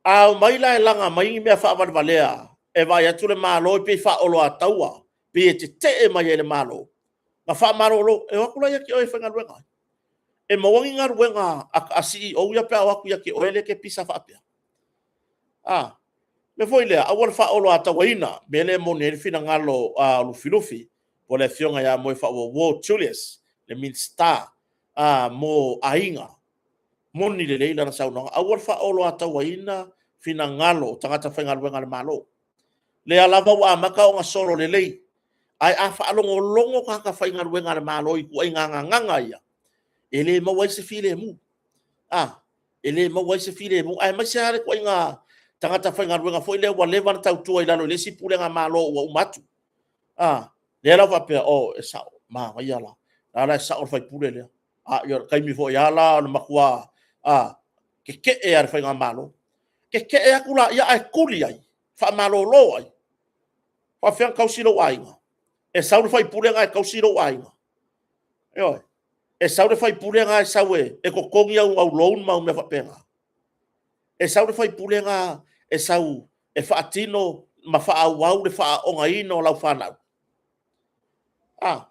A omai la e laga mai ni mea faavalevalea e vaai atu le Malo e pei e faaoloataua, pei e tetee mai ai i le Malo, ma faamalolo, e o atu la ia te oe e faigaluega ai. E maua ni galuega a CEO ia pe a o atu ia te oe lea e te pisa faapea? A, o le mea foi lea, aua le faaoloatauaina, le mea lea e moni ai le finagalo o Lufilufi po o le Afioga ia Moefaauouo Julius, le Minisita mo Aiga. E moni lelei lana saunoaga, aua le faaoloatauaina finagalo o tagata faigaluega a le Malo. O lea lava ua amata ona sololelei, ae a faalogologo tagata faigaluega a le Malo i ituaiga gagana ia, e le maua ai se filemu, e le maua ai se filemu, aemaise lava le ituaiga tagata faigaluega foi lea ua leva ona tautua i lalo i le isi pulega Malo ua uma atu. Lea la faapea, oh, e sao, manaia la, o la e sao le sui usufono lea. A o le taimi foi lava la o le matua tetee lava i le faigamalo. Tetee atu laia ae tuli ai, faamalolo ai. E faapefea ona tausi lou aiga? E sau le sui usufono lena e tausi lou aiga? Ioe. E sau le sui usufono lena e sau e totogi au loan ma au mea faapena? E sau le sui usufono lena e sau e faatino ma faaauau le faaaoogaina o lau fanau? A,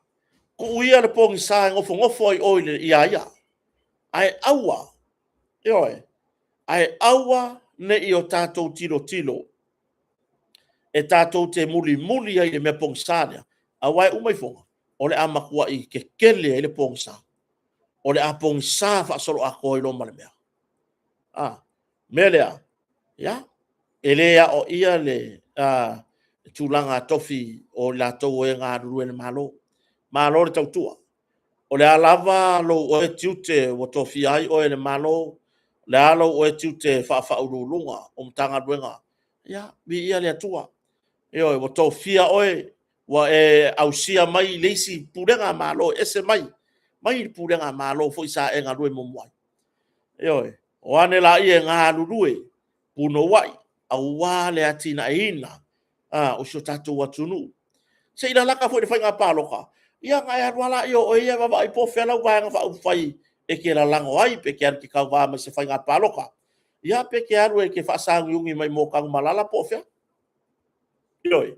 tuu ia le pogisa e nofonofo ai o ia ia, ae aua, ioe, ae aua ne i o tatou tilotilo e tatou te mulimuli ai i le mea pogisa lea, aua e uma ifo o le a matuai tetele ai le pogisa. O le a pogisa faasoloatoa ai loa ma le mea. O le mea lea, ia, e le aoaia le tulaga tofi o i latou o e galulue i le Malo. Malo le tautua. O le a lava lou oe tiute ua tofia ai oe e le Malo, o le a lou oe tiute faa-Faauluuluga o Matagaluega, ia viia le Atua. Ioe, ua tofia oe ua e ausia mai le isi pulega Malo e ese mai mai le pulega Malo foi sa e galue muamua ai. Ioe, o ane laia e galulue punouai aua le atinaeina o si o tatou atunuu. Se i lalata foi i le faiga palota, ia ona e alu lava lea o oe ia e vaavaai po o fea lau Vaega Faaupufai e te lalago ai, pe e te alu e te tauva mai i se faiga palota, ia pe te alu e te faasauniuni mai mo Tanumalala po o fea. Ioe,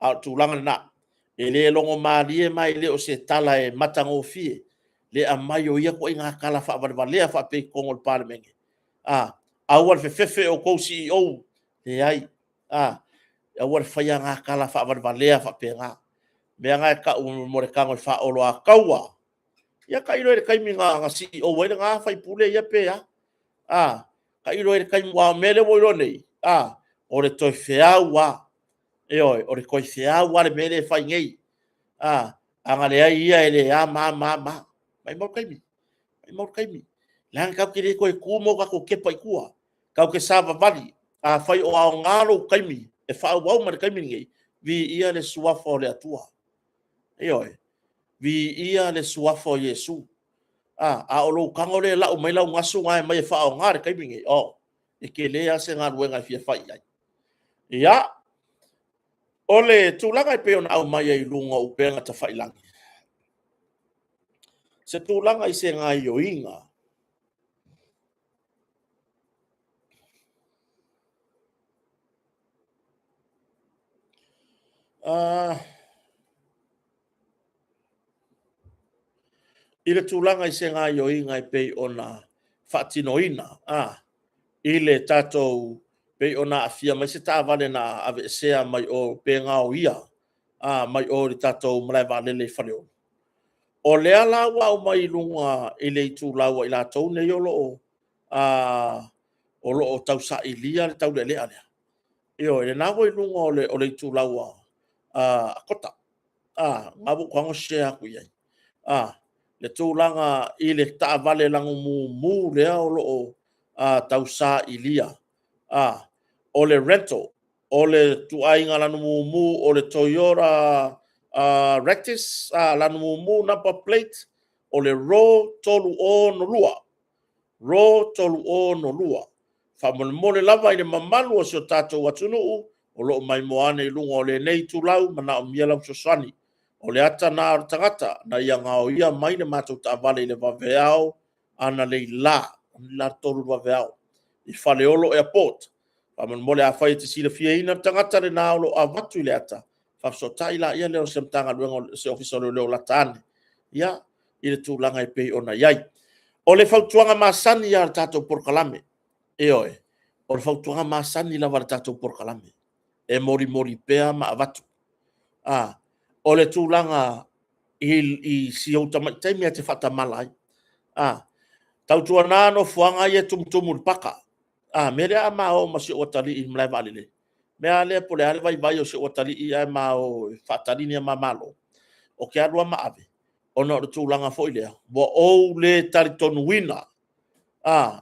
a o le tulaga lena. E le logomalie ma e le o se tala e matagofie le aumai o ia ituaiga tala faavalevalea faapea i totonu o le Palemene. Aua le fefefe outou CEO, leai, aua le faia na tala faavalevalea faapena. O mea na e tau mo le tago e faaoloataua. Ia tailo i ai i le taimi na CEO ai lena sui usufono ia pe a. A, tailo i ai i le taimi, aua o le mea lea ua ou iloa nei, o le toe feau lava. Ioe, o le toe feau lava le mea lea e fai nei. A na leai ia e le a ma a ma a. Maumau le taimi, maumau le taimi. Leaga tatou te le toe tu ma o tatou tepa i tua. Tatou te savavali. Afai o aoga lou taimi e faaauau mai i le taimi lenei, viia le Suafa o le Atua. Ioe, viia le Suafa o Iesu. A o lou tago lea e lau mai lau gasu lena e aumai e faaaoga i le taimi lenei, oh, e tele lava se galuega e fia fai i ai. Ia, o le tulaga e pei ona aumai ai i luga o upega tafailagi, se tulaga i se gaioiga i le tulaga i se gaioiga e pei ona faatinoina i le tatou, pei ona aafia mai se taavale na aveesea mai o pe gaoia mai o i le tatou malae vaalele i Faleolo. O lea la ua aumai i luga i le itulau a i latou nei o lo o tausailia le taulealea lea. Ioe, lena ua i luga o le itulau a a Kota. A, ngā ua tago share atu i ai. A, le tulaga i le taavale lagumumu lea o lo o tausailia. A, o le rental, o le tuaiga lanumumu o le Toyota Ractis, lanumumu number plate, o le RAW 302. RAW 302. Faamolemole lava i le mamalu o si o tatou atunuu o lo o maimoa ane i luga o lenei itulau, manaomia lau fesoasoani. O le ata na o le tagata na ia gaoia mai le matou taavale i le vaveao analeila, analeila le 3 vaveao, i Faleolo Airport. Faamolemole afai e te silafiaina le tagata lena o lo o avatu i le ata, faafesootai laia lea o se Matagaluega o se Ofisa o Leoleo lata ane, ia, i le tulaga e pei ona i ai. O le fautuaga masani lava o le tatou polokalame, ioe, o le fautuaga masani lava a le tatou polokalame, e molimoli pea ma avatu. O le tulaga i si ou tamai taimi e te faatamala ai. Tautuana nofoaga ia e tumutumu i le paka. Mea lea a ma o ma si ou atalii i le malae vaalele, mea lava lea po o le a le vaivai o si ou atalii ae ma o e faatali ni malo, ou te alu lava ma ave, ona o le tulaga foi lea, ua ou le talitonuina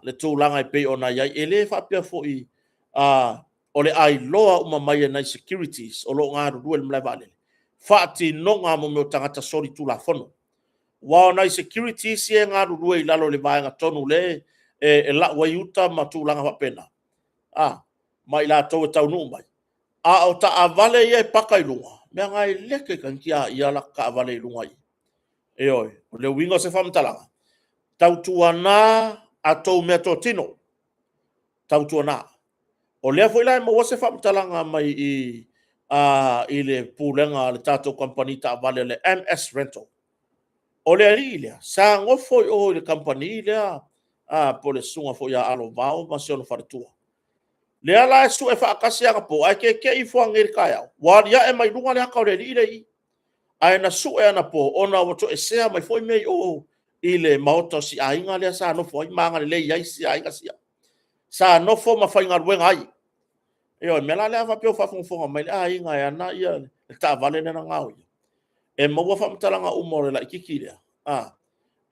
le tulaga e pei ona i ai. E le faapea foi o le ailoa uma mai e nai securities o lo o galulue i le malae vaalele, faatinoga mo mea o tagata solitulafono. Aua o nai securities ia e galulue i lalo o le vaega tonu o lea e lau ai uta ma tulaga faapena, ma i latou e taunuu mai. A o taavale ia e paka i luga, leaga e leke toeitiiti a ia latou taavale i luga i i. Ioe, o le uiga o se faamatalaga, tautuana a outou meatotino, tautuana. O lea foi la e maua se faamatalaga mai i i le pulega a le tatou kamupani taavale o le MS Rental. O le alii lea, sa nofo i o i le kamupani lea po o le susuga foi ia Alo Vao ma si ona faletua. Lea la e sue faatasi anapo, ae tietie ifo nei i le taeao, ua aliae mai luga le ata o le alii lea e i i. Ae na sue anapo ona ua toesea mai foi mea i o i le maota o si aiga lea sa nofo ai ma agalelei ai si aiga sia. Sa nofo ma faigaluega ai. Ioe, o le mea la lea a faapea o faafogafoga mai le aiga e ana le taavale lea na gaoia, e maua faamatalaga uma o le laitiiti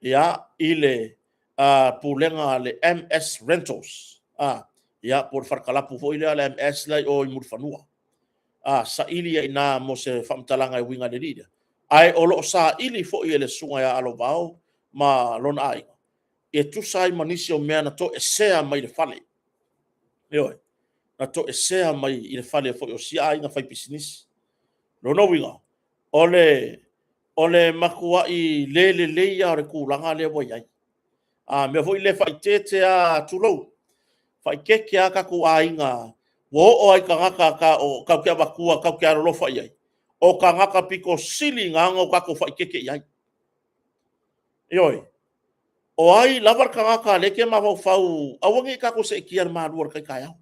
lea i le pulega a le MS Rentals, ia, po o le falekalapu foi lea a le MS la e i o i Mulifanua. Saili ai i ina mo se faamatalaga e uiga i le alii lea. Ae o lo o saili foi e le susuga ia Alo Vao ma lona aiga e tusa ai ma nisi o mea na toesea mai le fale. Ioe, na toesea mai i le fale foi o sia aiga faipisinisi. Lona uiga, o le matuai le lelei lava o le tulaga lea ua i ai. A mea foi lea faaeteete lava, tulou, faaeteete lava tatou aiga, ua oo lava i tagata tatou te avatua tatou te alolofa i ai, o tagata aupito sili na ona tatou faaeteete i ai. Ioe. O ai lava le tagata o lea e te mafaufau, aua ne i tatou seetia i le malu o le tai taeao,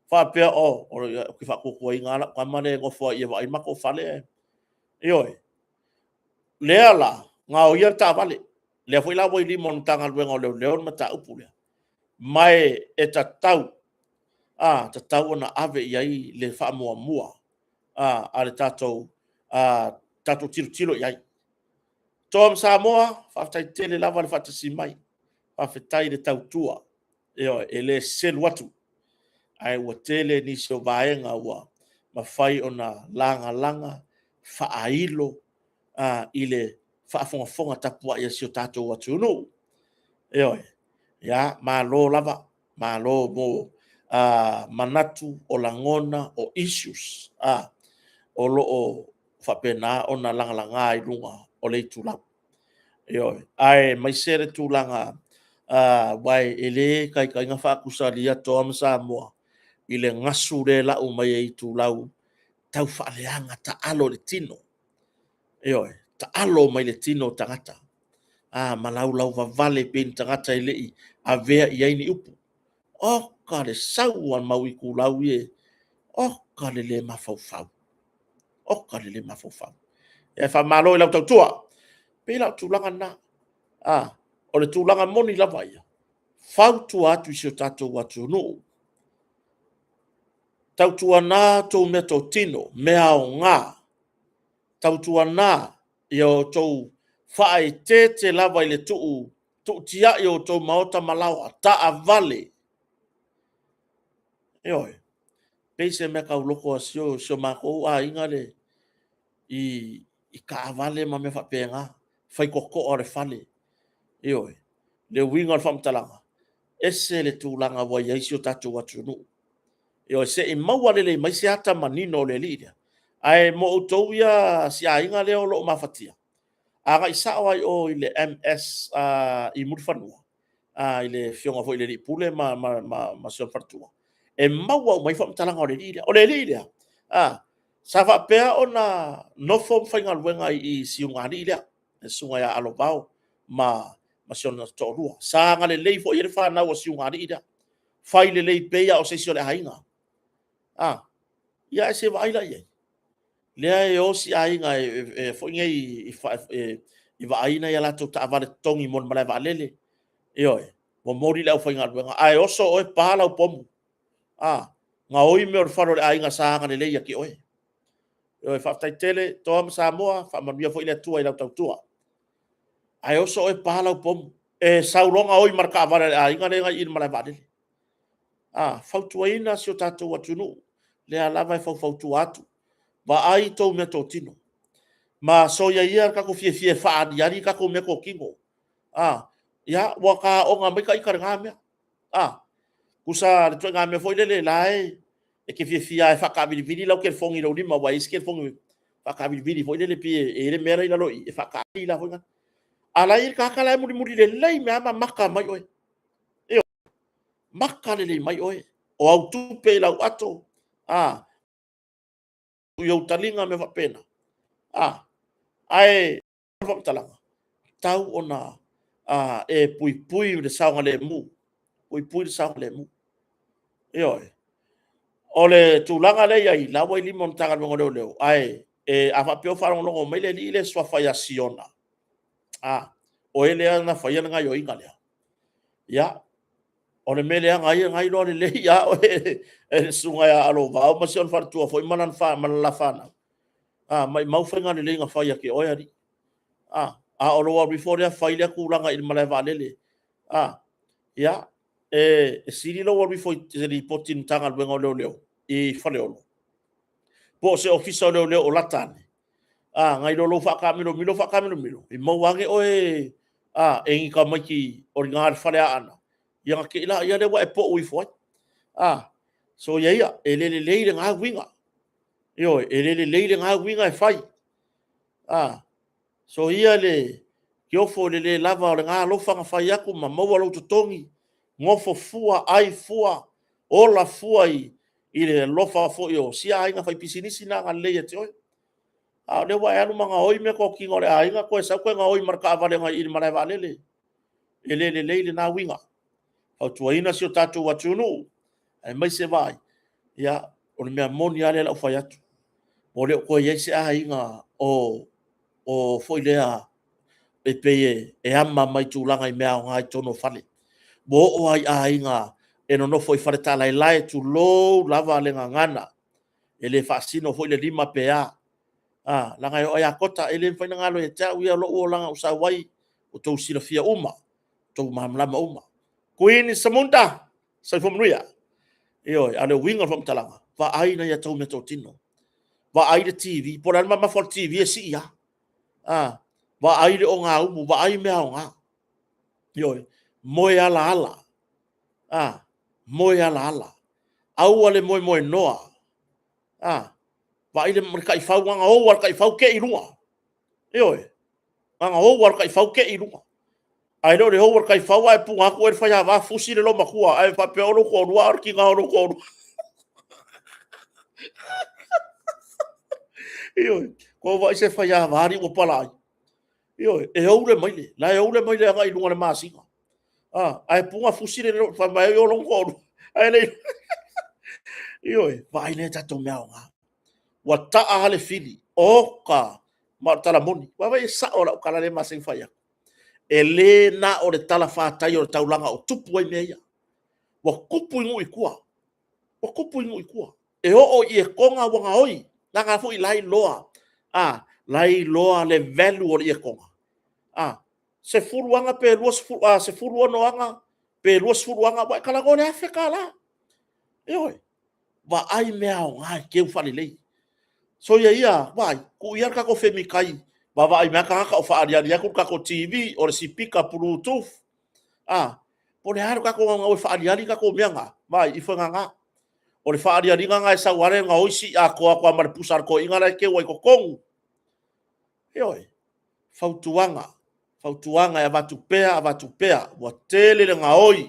faapea, oh, ou te faatuatuaina lava lau tama lea e nofo lava i i e vaai le matou fale. Ioe. Lea la, gaoia le taavale. Lea foi la ua i lima o le Matagaluega o Leoleo le mataupu lea. Ma e tatau, tatau ona ave i ai le faamuamua a le tatou, tatou tilotilo i ai. Toa ma Samoa, faafetai tele lava le faatasi mai. Faafetai le tautua. Ioe, e le selu atu, ae ua tele nisi o vaega ua mafai ona lagalaga, faailo i le faafogafoga tapuai a si o tatou atunuu. Ioe, ia, malo lava, malo mo manatu, o lagona, o issues o lo o faapena ona lagalaga i luga o le itulau. Ioe, aemaise le tulaga aua e le taitai ona faatusalia Toa ma Samoa i le gasu lea e lau mai e itulau tau faaleaga, taalo i le tino. Ioe, taalo mai le tino o tagata, ma laulauvavale pei ni tagata e le i avea i ai ni upu. Oka le sau a le mau itulau ia, oka le le mafaufau, oka le le mafaufau. Ae faamalo i lau tautua. Pei la o tulaga na, o le tulaga moni lava ia, fautua atu i si o tatou atunuu, tautuana tou meatotino, mea aoga. Tautuana ia outou faaeteete lava i le tuu tuutiai o outou maota ma laoa, taavale. Ioe, pei se mea tauloko a si o matou aiga le i taavale ma mea faapena, faitotoa o le fale. Ioe, le uiga o le faamatalaga, ese le tulaga ua i ai si o tatou atunuu. Ioe, se i maua lelei mai se ata manino o le alii lea. Ae mo outou ia si aiga lea o lo o mafatia, agai sao lava i o i le MS i Mulifanua, i le afioga foi i le alii pule ma si ona faletua, e maua uma ai faamatalaga o le alii lea. O le alii lea, sa faapea ona nofo ma faigaluega i Siugalii lea, le susuga ia Alovao ma si ona toalua. Sa agalelei foi i ai le fanau a Siugalii lea, fai lelei pei lava o se isi o le aiga. Ia ae se i vaai la i ai? Lea e o si aiga foi nei e vaai nai a latou taavale totogi mo le malae vaalele. Ioe, momoli le aufaigaluega, ae oso oe pa lau pomu, gaoi mea o le fale o le aiga sa agalelei ia te oe. Ioe, faafetai tele Toa ma Samoa, faamanuia foi le Atua i lau tautua. Ae oso oe pa lau pomu, e sau loa gaoi ma le taavale a le aiga lea i le malae vaalele. Fautuaina si o tatou atunuu, lea lava e faufautua atu, vaai tou meatotino, ma soia ia le tatou fiafia e faaaliali a tatou meatotino. Ia, ua ta aoga mai ta ita i lena mea. Tusa le ituaiga mea foi lele la e te fiafia lava e faataavilivili lau telefoni i lou lima, aua e i ai isi telefoni faataavilivili foi lele pei e i ai le mea la e i lalo i i e faatali la foi na. A o la e i ai le tagata la e mulimuli lelei mai lava ma maka mai oe. Ioe, maka lelei mai oe. O au tupe i lau ato, i ou taliga ma mea faapena. Ae o le faamatalaga, tau ona e puipui le saogalemu, puipui le saogalemu. Ioe. O le tulaga lea e i ai, la ua i lima o le Matagaluega o Leoleo, ae a faapea o faalogologo mai le alii lea e suafa ia Siona, o e lea na faia le gaoioiga lea. Ia, o le mea lea na ia iloa lelei lava oe e le susuga ia Alovao ma si ona faletua foi ma le la fanau. Maumau faiga lelei na fai ia te oe alii. A o lou alu ifo lea fai lea tulaga i le malae vaalele. Ia, e sili lou alu ifo e lipoti i le Matagaluega o Leoleo i Faleolo, po o se Ofisa o Leoleo o lata ane, nai lo lou faataamilomilo faataamilomilo, i maua ane oe e ni tamaiti o i ina i le fale Aana, ia ona te i lea ua e pau ifo ai. Soia ia, e le lelei lena uiga. Ioe, e le lelei lena uiga e fai. Soia le ofo i le le lava o lena alofa na fai atu ma maua lou totogi, nofo fua, ai fua, ola fua i le alofa foi o sia aiga faipisinisi na agalelei ia te oe. A o lea ua e alu ma gaoi meatotino a le aiga, toe sau toe gaoi ma le taavale agai i le malae vaalele. E le lelei lena uiga. Fautuaina si o tatou atunuu, aemaise vaai, ia, o le mea moni lava lea o le a ou fai atu, ua le o toe i ai se aiga o foi lea e pei e ama mai tulaga i mea aoga i totonu o fale. Ua oo lava i aiga e nonofo i faletalaelae, tulou lava le gagana, e le faasino foi le lima pe a, leaga e oo lava ia Kota, e le mafai ona galo ia te au ia lou olaga na ou sau ai, ua outou silafia uma, ua outou malamalama uma. Queen Samunda, soifua manuia. Ioe, a o le uiga o le faamatalaga, vaai nai a outou meatotino, vaai le TV, po o le a le mamafa o le TV e sii lava. Vaai le ogaumu, vaai mea aoga. Ioe, moe alaala, moe alaala, aua le moemoenoa. Vaai le taifau, na ona ou lava o le taifau tei i luga. Ioe, na ona ou lava o le taifau tei i luga. Ae le o le ou o le taifau ae puna atu oe i le faiava fusi le loomatua ae faapea o lou toalua a o le tiga o lou toalua. Ioe, ua vaai se faiava alii ua palai. Ioe, e ou le maile, la e ou le maile agai i luga o le masina. Ae puna fusi le fai mai o lou toalua. Ae le Ioe, vaai lea tatou mea aoga. Ua taa lava le fili, oka, ma o le tala moni. Vaai e sao lau tala lea e masani ona fai atu. E le na o le talafatai o le taulaga o tupu ai mea ia. Ua tupu i nuu i tua. Ua tupu i nuu i tua. E oo i Etoga ua gaoi. Leaga foi o la e iloa. La e iloa le value o le ietoga. A, 10 aga pe 20, a, 16 aga pe 20 aga, ua e talanoa i le $1,000. Ioe, vaai mea aoga e teu faalelei. Soia ia, vaai, tuu ia le tatou femikai, vaavaai mai lava tagata o faaaliali atu le tatou TV, o le sipika bluetooth. A, po o le a le tatou naunau e faaaliali tatou mea na, vaai, ifo e nana. O le faaalialiga na e sau lava le gaoi sii atoa atu lava ma le pusa a le toeaina la e teu ai i totonu. Ioe, fautuaga, fautuaga e avatu pea, avatu pea, ua tele le gaoi,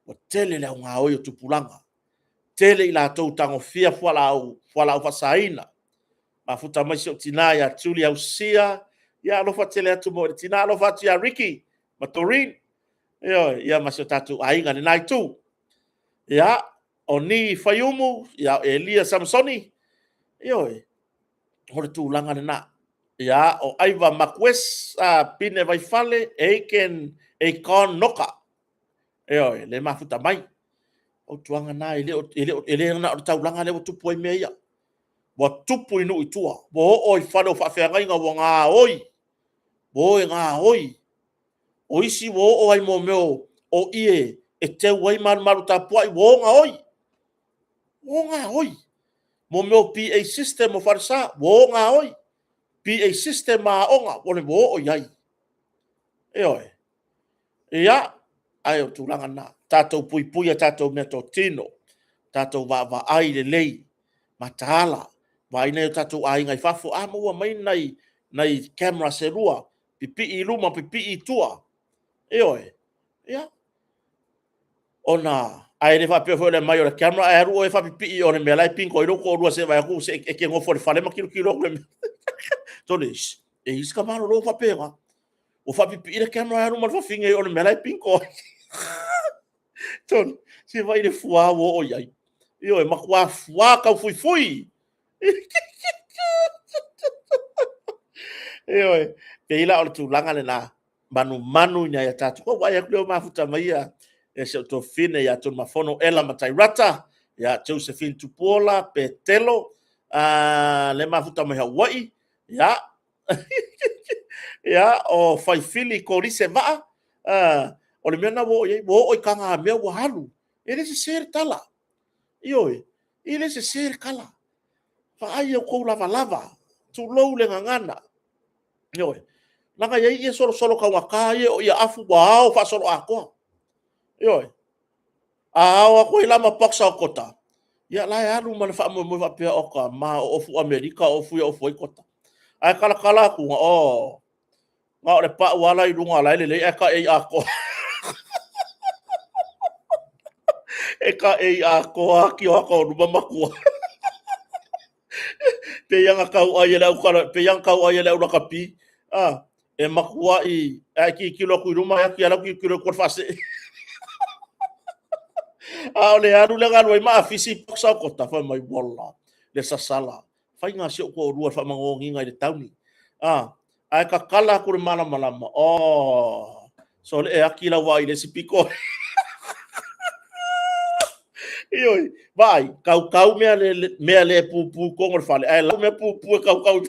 ua tele le au gaoi o tupulaga, tele i latou tagofia fualaau, fualaau faasaina. Mafuta mai si ou tina ia Julie Ausia, ia alofa tele atu mo le tina, alofa atu ia Ricky ma Doreen, ioe, ia ma si o tatou aiga i lena itu. Ia, o Ni Faiumu, ia o Elia Samsoni, ioe, o le tulaga lena. Ia, o Aiva Makues, a Pine Vaifale, Aiken, Aikon Noka, ioe, le mafuta mai. Fautuaga na, e le o, e le o, e le na o le taulaga lea ua tupu ai mea ia. Ua tupu i nuu i tua, ua oo i fale o faafeagaiga ua gaoi, ua o e gaoi. O isi ua oo ai mo mea o ie e teu ai malumalu tapuai, ua o gaoi. Ua o gaoi. Mo mea o PA system o falesa, ua o gaoi. PA system a aoga, ua oo i ai. Ioe. Ia, ae o tulaga na. Tatou puipui a tatou meatotino, tatou vaavaai lelei, mataala, vaai nai o tatou aiga i fafo, a maua mai nai, nai camera se lua, pipii i luma, pipii i tua. Ioe. Ia, ona ae le faapea foi o le aumai o le camera ae alu oe faapipii o le mea la e pingo ai lou toalua se vaai atu se e te nofo i le fale ma tilotilo atu le mea. Tole, e isi ka malolo faapena. Ua faapipii le camera ae alu ma le fafine o le mea la e pingo ai. Tole, se vai le fuā ua oo i ai. Ioe, matua fuā taufuifui. Ioe, pei la o le tulaga lena, manumanu i nai a tatou. Ua vaai atu lea ua mafuta mai ia e si ou tuafafine ia Tunumafono Ella Matairata, ia Josephine Tupuola, Petelo, le mafuta mai Hawaii, ia, ia, o Faifili Kolise Vaa, o le mea lena ua oo i ai, ua oo i tagamea ua alu. E le sese le tala. Ioe, e le sese le tala. Vaai i outou lavalava, tulou le gagana. Ioe. Leaga e i ai ia solosolo taugata ia o ia afu ua ao faasoloatoa. Ioe. A ao atu ai la ma boxer o kota, ia la e alu ma le faamoemoe faapea oka ma o ofu Amerika o ofu ia ofu ai kota. Ae talatala atu, o, na o le pau ala i luga la e lelei ae taei atoa. E taei atoa ati o ata o luma matua. Pei ana tau ai e le au kala, pei ana tau ai e le au lakapi. Ah, e matua i, ae tilotilo atu i luma, e ati ala tilotilo atu le faasee. A o le alu le galu ai ma afisi boxa o kota, fai mai, wala, le sasala. Faiga si ou toalua i le faamanogiga i le tauni. A, ae tatala atu le malamalama, oh, sole e aki lau vaa i le isi pito. Ioe, vaai, kaukau mea le, mea le pupu i totonu o le fale, ae lau mea pupu e kaukau.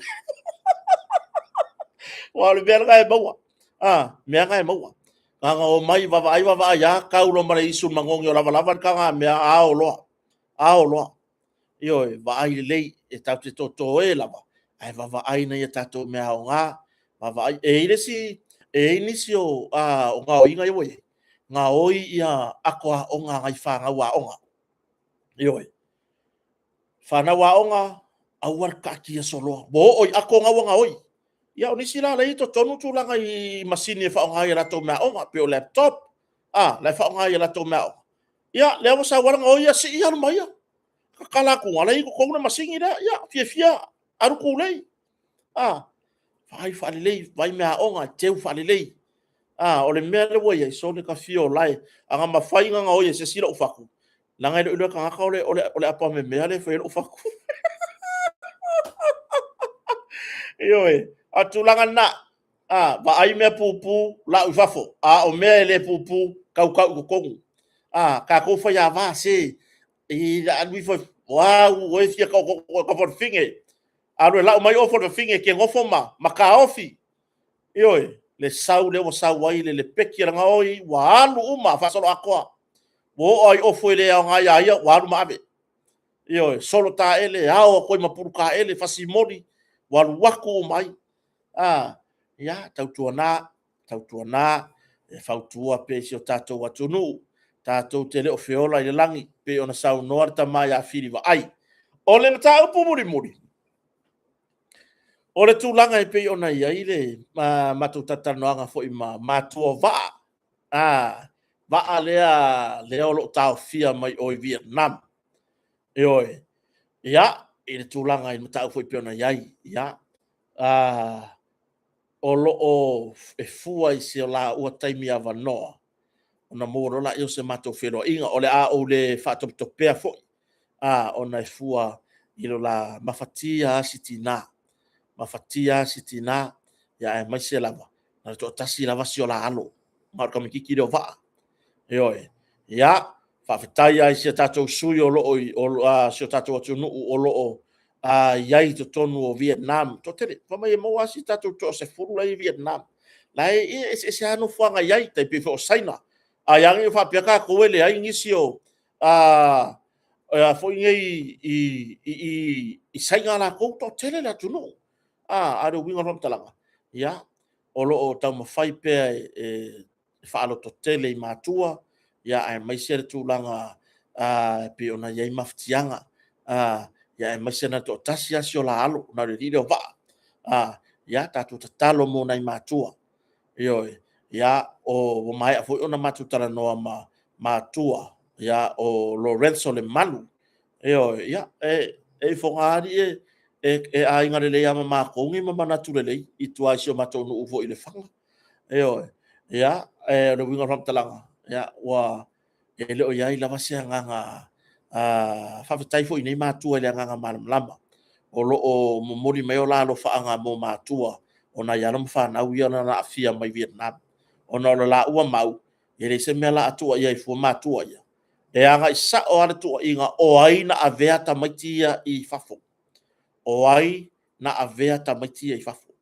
Aua o le mea lena e maua. A, mea lena e maua. Na ona omai vaavaai vaavaai lava, tau loa ma le isu i le manogi o lavalava le taga mea, ao loa, ao loa. Ioe, vaai lelei, e tatou te totoe lava, ae vaavaai nai a tatou mea aoga, vaavaai. E i ai le isi, e i ai nisi o, a, o gaoiga ia ua i ai, gaoi ia ato aoga a nai fanau aoga. Ioe. Fanau aoga, aua le taatia soloa. Ua oo i ato na ua gaoi. Ia, o nisi la la e i totonu tulaga i masini e faaaoga ai a latou mea aoga, pei o laptop, a, la e faaaoga ai a latou mea aoga. Ia, lea ua sau lava gaoi ia, sii alu ma ia. Tatala atu, la e i totonu le masini lea. Ia, fiafia, alu tulei. A, vaai faalelei, vaai meaaoga, teu faalelei. A, o le mea lea ua i ai, sole ka fia o lae. A na mafai ona gaoi e se isi lou fatu, leaga e le o iloa e tagata o le, o le, o le apamemea lea e fai ai lou fatu. Ioe, a o le tulaga lena, a, vaai mea pupu, lau i fafo, a o mea e le pupu, kaukau i totonu. A, tatou faiava, se, i le alu ifo, uau, ua e fia taoto oe ka fale fine. Alu e lau mai ofo le fafine e te nofo ma, ma taofi. Ioe, le sau lea ua sau ai le lepeti a le gaoi, ua alu uma faasoloatoa. Ua oo lava i ofo e le aoga ia ia, ua alu ma ave. Ioe, solo taele, ao atu ai ma pulu taele, fasi moli, ua alu atu uma ai. A, ia, tautuana, tautuana, e fautua pea i si o tatou atunuu, tatou te le o feola i le lagi, pei ona saunoa le tama ia Fili Vaai. O le mataupu mulimuli, o le tulaga e pei ona i ai le matou talatalanoaga foi ma matua o vaa, vaa lea lea o lo o taofia mai o i Vietnam. Ioe. Ia, i le tulaga i mataupu foi e pei ona i ai, ia, o lo o e fua i si o laua taimi avanoa ona maua loa lea o se matou feiloaiga. O le a ou le faatopetopea foi, ona e fua i lo la mafatia lava si tina, mafatia lava si tina, aemaise lava, na o le toatasi lava si o la alo, ma o le tamaitiiti lea o Vaa. Ioe. Ia, faafetai lava i si a tatou sui o lo o i si o tatou atunuu o lo o i ai i totonu o Vietnam. Toatele, fai mai e maua lava si o tatou toa-10 la e i Vietnam. La e eseese lava nofoaga e i ai, e tai pei foi o Saina. Ae a ne i faapea tatou e leai nisi o foi nei i Saina latou, toatele le atunuu. A o le uiga o le faamatalaga, ia, o lo o taumafai pea e faalototele i matua, aemaise le tulaga e pei ona i ai mafatiaga, aemaise na o le toatasi lava si o la alo, na o le alii lea o Vaa. Ia tatou tatalo mo nai matua. Ioe. Ia, ua maea foi ona matou talanoa ma matua o Lorenzo Lemalu. Ioe. Ia, e ifo na alii e aiga lelei lava ma matou nei ma manatu lelei i tua i si o matou nuu foi i Lefaga. Ioe. Ia, o le uiga o le faamatalaga, ia, ua e le o i ai lava se agaga faafetai foi i nei matua i le agaga malamalama o lo o momoli mai o la alofaaga mo matua o nai alo ma fanau ia na aafia mai Vietnam. Ona o le laua mau, e leai se mea o le a tuuaia ai fua matua ia. E agai sao lava le tuuaiga o ai na avea tamaiti ia i fafo? O ai na avea tamaiti ia i fafo?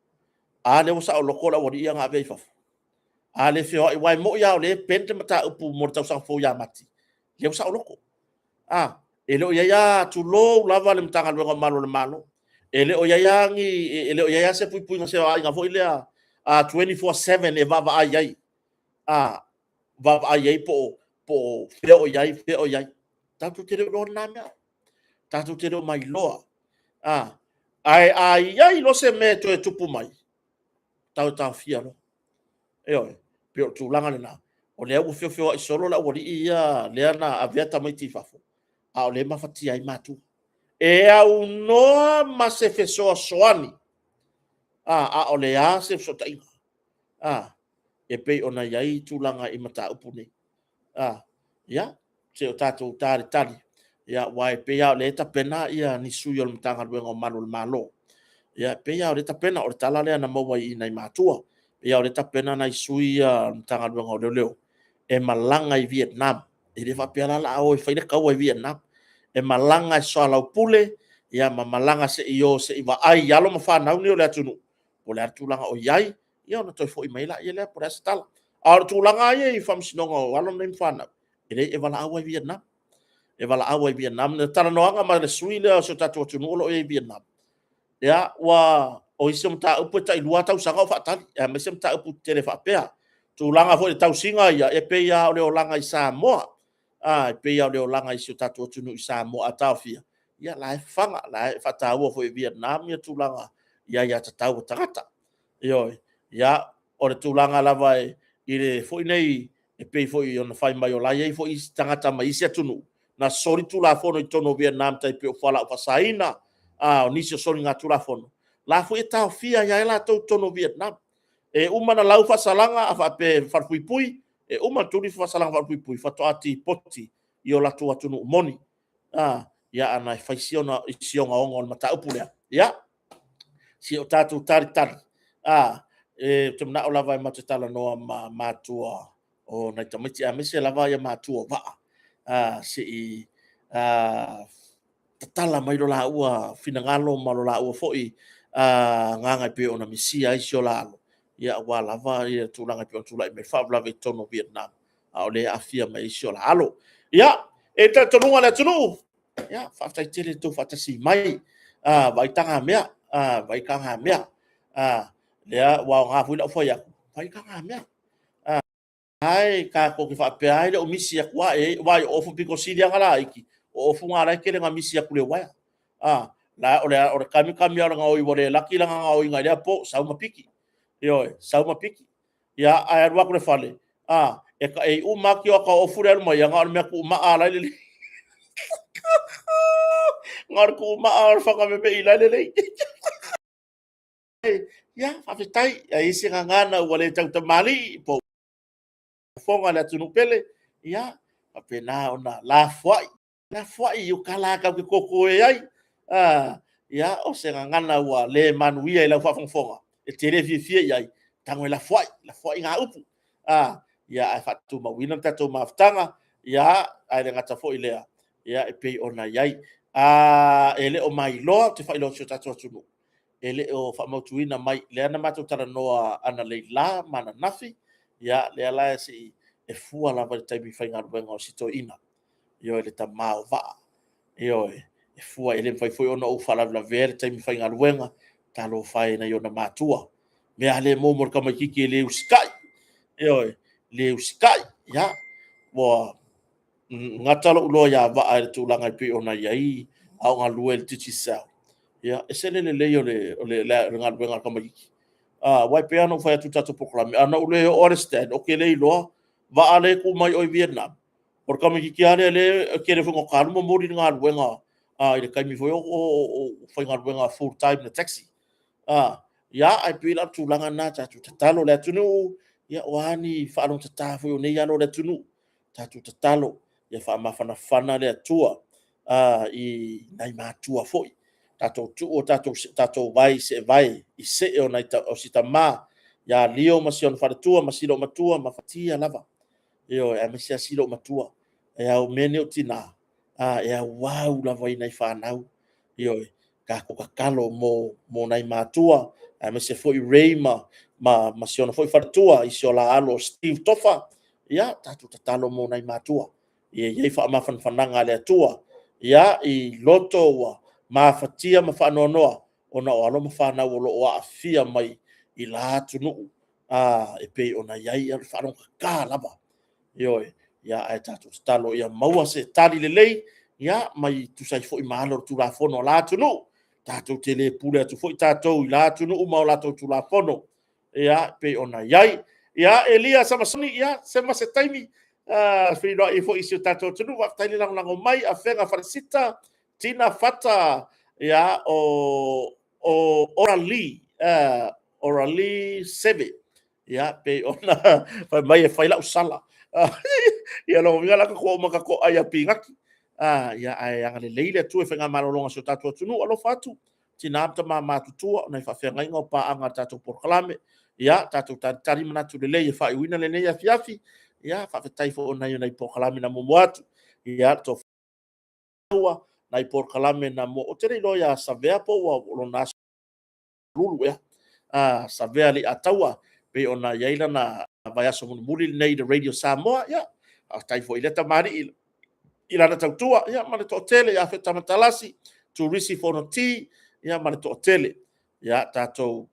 A lea ua saoloto le aualii ia na avea i fafo? A lea e feoai, aua e moni lava o lea e pen le mataupu mo le tausaga fou ia Mati, lea ua saoloto. A, e le o i ai lava, tulou lava le Matagaluega o Malu o le Malo, e le o i ai lava ni, e le o i ai lava se puipuiga se vaaiga foi lea 24/7 e vaavaai ai, vaavaai ai po o fea o i ai, fea o i ai. Tatou te le o iloa lena mea. Tatou te le o mailoa. Ae a i ai loa se mea e toe tupu mai, tau e taofia loa. Ioe, pei o le tulaga lena. O lea ua feofeoai solo le aualii ia lea na avea tamaiti i fafo, a o lea e mafatia ai matua. E aunoa ma se fesoasoani, a o le a se fesootaiga, e pei ona i ai tulaga i mataupu nei. Ia, se o tatou talitali, ia, aua e pei lava o lea e tapena ni sui o le Matagaluega o Malu o le Malo. Ia, e pei lava o lea e tapena, o le tala lea na maua i nai matua. E pei lava o lea e tapena nai sui ia o le Matagaluega o Leoleo e malaga i Vietnam. E le faapea la o le a o e fai le taua i Vietnam. E malaga e soalaupule, ia ma malaga se i o se i vaai i alo ma fanau nei o le atunuu, po o le a le tulaga o i ai, ia ona toe foi mai lea po o le a se tala. A o le tulaga lava ia i faamasinoga o alo nei ma fanau, e leai, e valaau lava i Vietnam. E valaau lava i Vietnam. O le talanoaga ma le sui lea o si o tatou atunuu o lo o i ai i Vietnam, ia, ua, o isi o mataupu e tai 2 tausaga o faatali, aemaise mataupu tetele faapea. Tulaga foi i le tausiga ia, e pei lava o le olaga i Samoa, e pei lava o le olaga i si o tatou atunuu i Samoa, a taofia, ia o la e fafaga, o la e faataua foi e Vietnam le tulaga i aiatatau a tagata. Ioe. Ia, o le tulaga lava i le foi nei, e pei foi ona fai mai o la e i ai foi isi tagata mai isi atunuu na soli tulafono i totonu o Vietnam e tai pei o fualaau faasaina, o nisi o soligatulafono, la foi e taofia ai lava latou i totonu o Vietnam. E uma ona lau faasalaga, a faapea e falepuipui, e uma ona tuli faasalaga falepuipui, faatoa deport i o latou atunuu moni. Ia, ana e fai si ogaoga o le mataupu lea. Ia, se o tatou talitali, ou te manao lava matou te talanoa ma matua o nai tamaiti, aemaise lava matua o Vaa, se i tatala mai lo laua finagalo ma lo laua foi agaga e pei ona misia ai si o la alo, ia aua lava ia tulaga e pei ona tulai mai faalavelave i totonu o Vietnam, a o lea e aafia mai ai si o la alo. Ia, e talitonuga le atunuu, ia, faafetai tele i le tou faatasi mai, vaai tagamea, vaai tagamea, lea ua aoga foi lau fai atu, vaai tagamea. Ae tatou te faapea lava e le o misi atu lava, e vaai o ofu pito sili lava ona laiti, o ofu na o la e tele ina misi atu i le uaea. O le kamikami lava o le gaoi ua le laki lana gaoiga i lea po, sau ma piki. Ioe, sau ma piki. Ia, ae alu atu i le fale, e taei uma lava tioata o ofu lea e alu mai, na o le mea tuumaa la e lelei. Na o le tuumaa o le faga memei la e lelei. Ia, faafetai. A i ai se gagana ua le tautamalii po o fofoga i le atunuu pele, ia faapena ona lafoai, lafoai i uta la tatou te toto e ai. Ia, o se gagana ua le manuia i lau faafogafoga, e te le fiafia i ai, tago e lafoai, lafoai na upu. Ia, ae faatumauina le tatou mafutaga, ia, ae le gata foi i lea, ia, e pei ona i ai. E le o mailoa, ou te faailoa atu i si o tatou atunuu, e le o faamautuina mai, lea na matou talanoa analeila ma ananafi, ia, lea la se i e fua lava i le taimi faigaluega o si toeaina, ioe, le tama o Vaa, ioe, e fua, e le mafai foi ona ou faalavelavea le taimi faigaluega, talofa e i nai ona matua, mea lava le mo le tamaitiiti e le usitai, ioe, le usitai, ia, ua gata lou iloa ia Vaa i le tulaga e pei ona i ai a o galue i le Digicel, ia, e ese le lelei o le galuega a le tamaitiiti. Aua e pei lava ona ou fai atu i le tatou polokalame, ana ou le oo lava i le stand, ou te le iloa, Vaa lea e tu mai oe i Vietnam, o le tamaitiiti lava lea e tele foi ina ta alu momoli le galuega i le taimi foi o faigaluega full time i le taxi. Ia, ae pei la o le tulaga lena, tatou tatalo le atunuu, ia o a ni faalogotata foi o nei alo o le atunuu, tatou tatalo ia faamafanafana le Atua i nai matua foi. Tatou tuu o tatou vae i seevae i see o si tama ia Leo ma si ona faletua ma si loomatua ma fatia lava. Ioe, aemaise lava si loomatua. E ao mea nei o tina, e auau lava i nai fanau. Ioe, tatou tatalo mo nai matua, aemaise foi Ray ma si ona foi faletua i si o la alo o Steve Tofa. Ia, tatou tatalo mo nai matua. Ia i ai faamafanafanaga a le Atua. Ia, i loto ua mafatia ma faanoanoa ona o alo ma fanau o lo o aafia mai i la atunuu e pei ona i ai le faalogotata lava. Ioe, ia ae tatou tatalo ia maua se tali lelei, ia mai tusa ai foi ma ala o le Tulafono a la atunuu. Tatou te le pule atu foi tatou i la atunuu ma o latou Tulafono, ia pei ona i ai. Ia, Elia Samasoni, ia, se ma se taimi, feiloai ai foi i si o tatou atunuu. Faafetai le lagolago mai, Afega Falesita, Tina Fata, ia, o Orali, Orali Seve, ia, pei ona fai mai e fai lau sala. Ia, lona uiga la tatou uma tatou ai a pinati. Ia, ae agalelei le Atua i faigamalologa a si o tatou atunuu. Alofa atu, tina ma tama matutua, o nai faafeagaiga o paaga a le tatou polokalame. Ia, tatou talitali manatu lelei e faaiuina lenei afiafi. Ia, faafetai foi o nai polokalame na muamua atu. Ia, tofa nai polokalame na mua. Ou te le iloa ia Savea po ua lona aso lulu ea. Savea Leiataua, pei ona i ai lana vaiaso mulimuli lenei i le Radio Samoa. Ia, faafetai foi i lea tamalii i lana tautua, ia, ma le toatele ia Feta Matalasi, Turisi Fonoti, ia, ma le toatele. Ia, tatou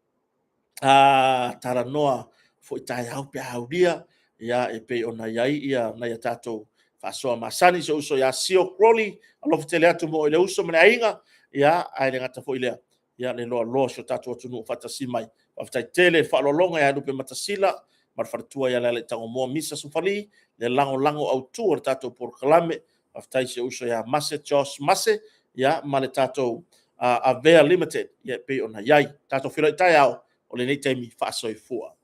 talanoa foi taeao pe a aulia, ia, e pei ona i ai ia nai a tatou faasoa masani. Si ou uso ia Sio Crowley, alofa tele atu mo le uso ma le aiga, ia, ae le gata foi i lea, ia, le loaloa o si o tatou atunuu faatasi mai. Faafetai tele faaaloaloga ia Lupe Matasila ma le faletua ia Lealaiitagomoa Misa Sufali, le lagolago autu o le tatou polokalame. Faafetai si ou uso ia Mase Josh Mase, ia, ma le tatou Avea Limited, ia, e pei ona i ai. Tatou feiloai taeao o lenei taimi faasoifua.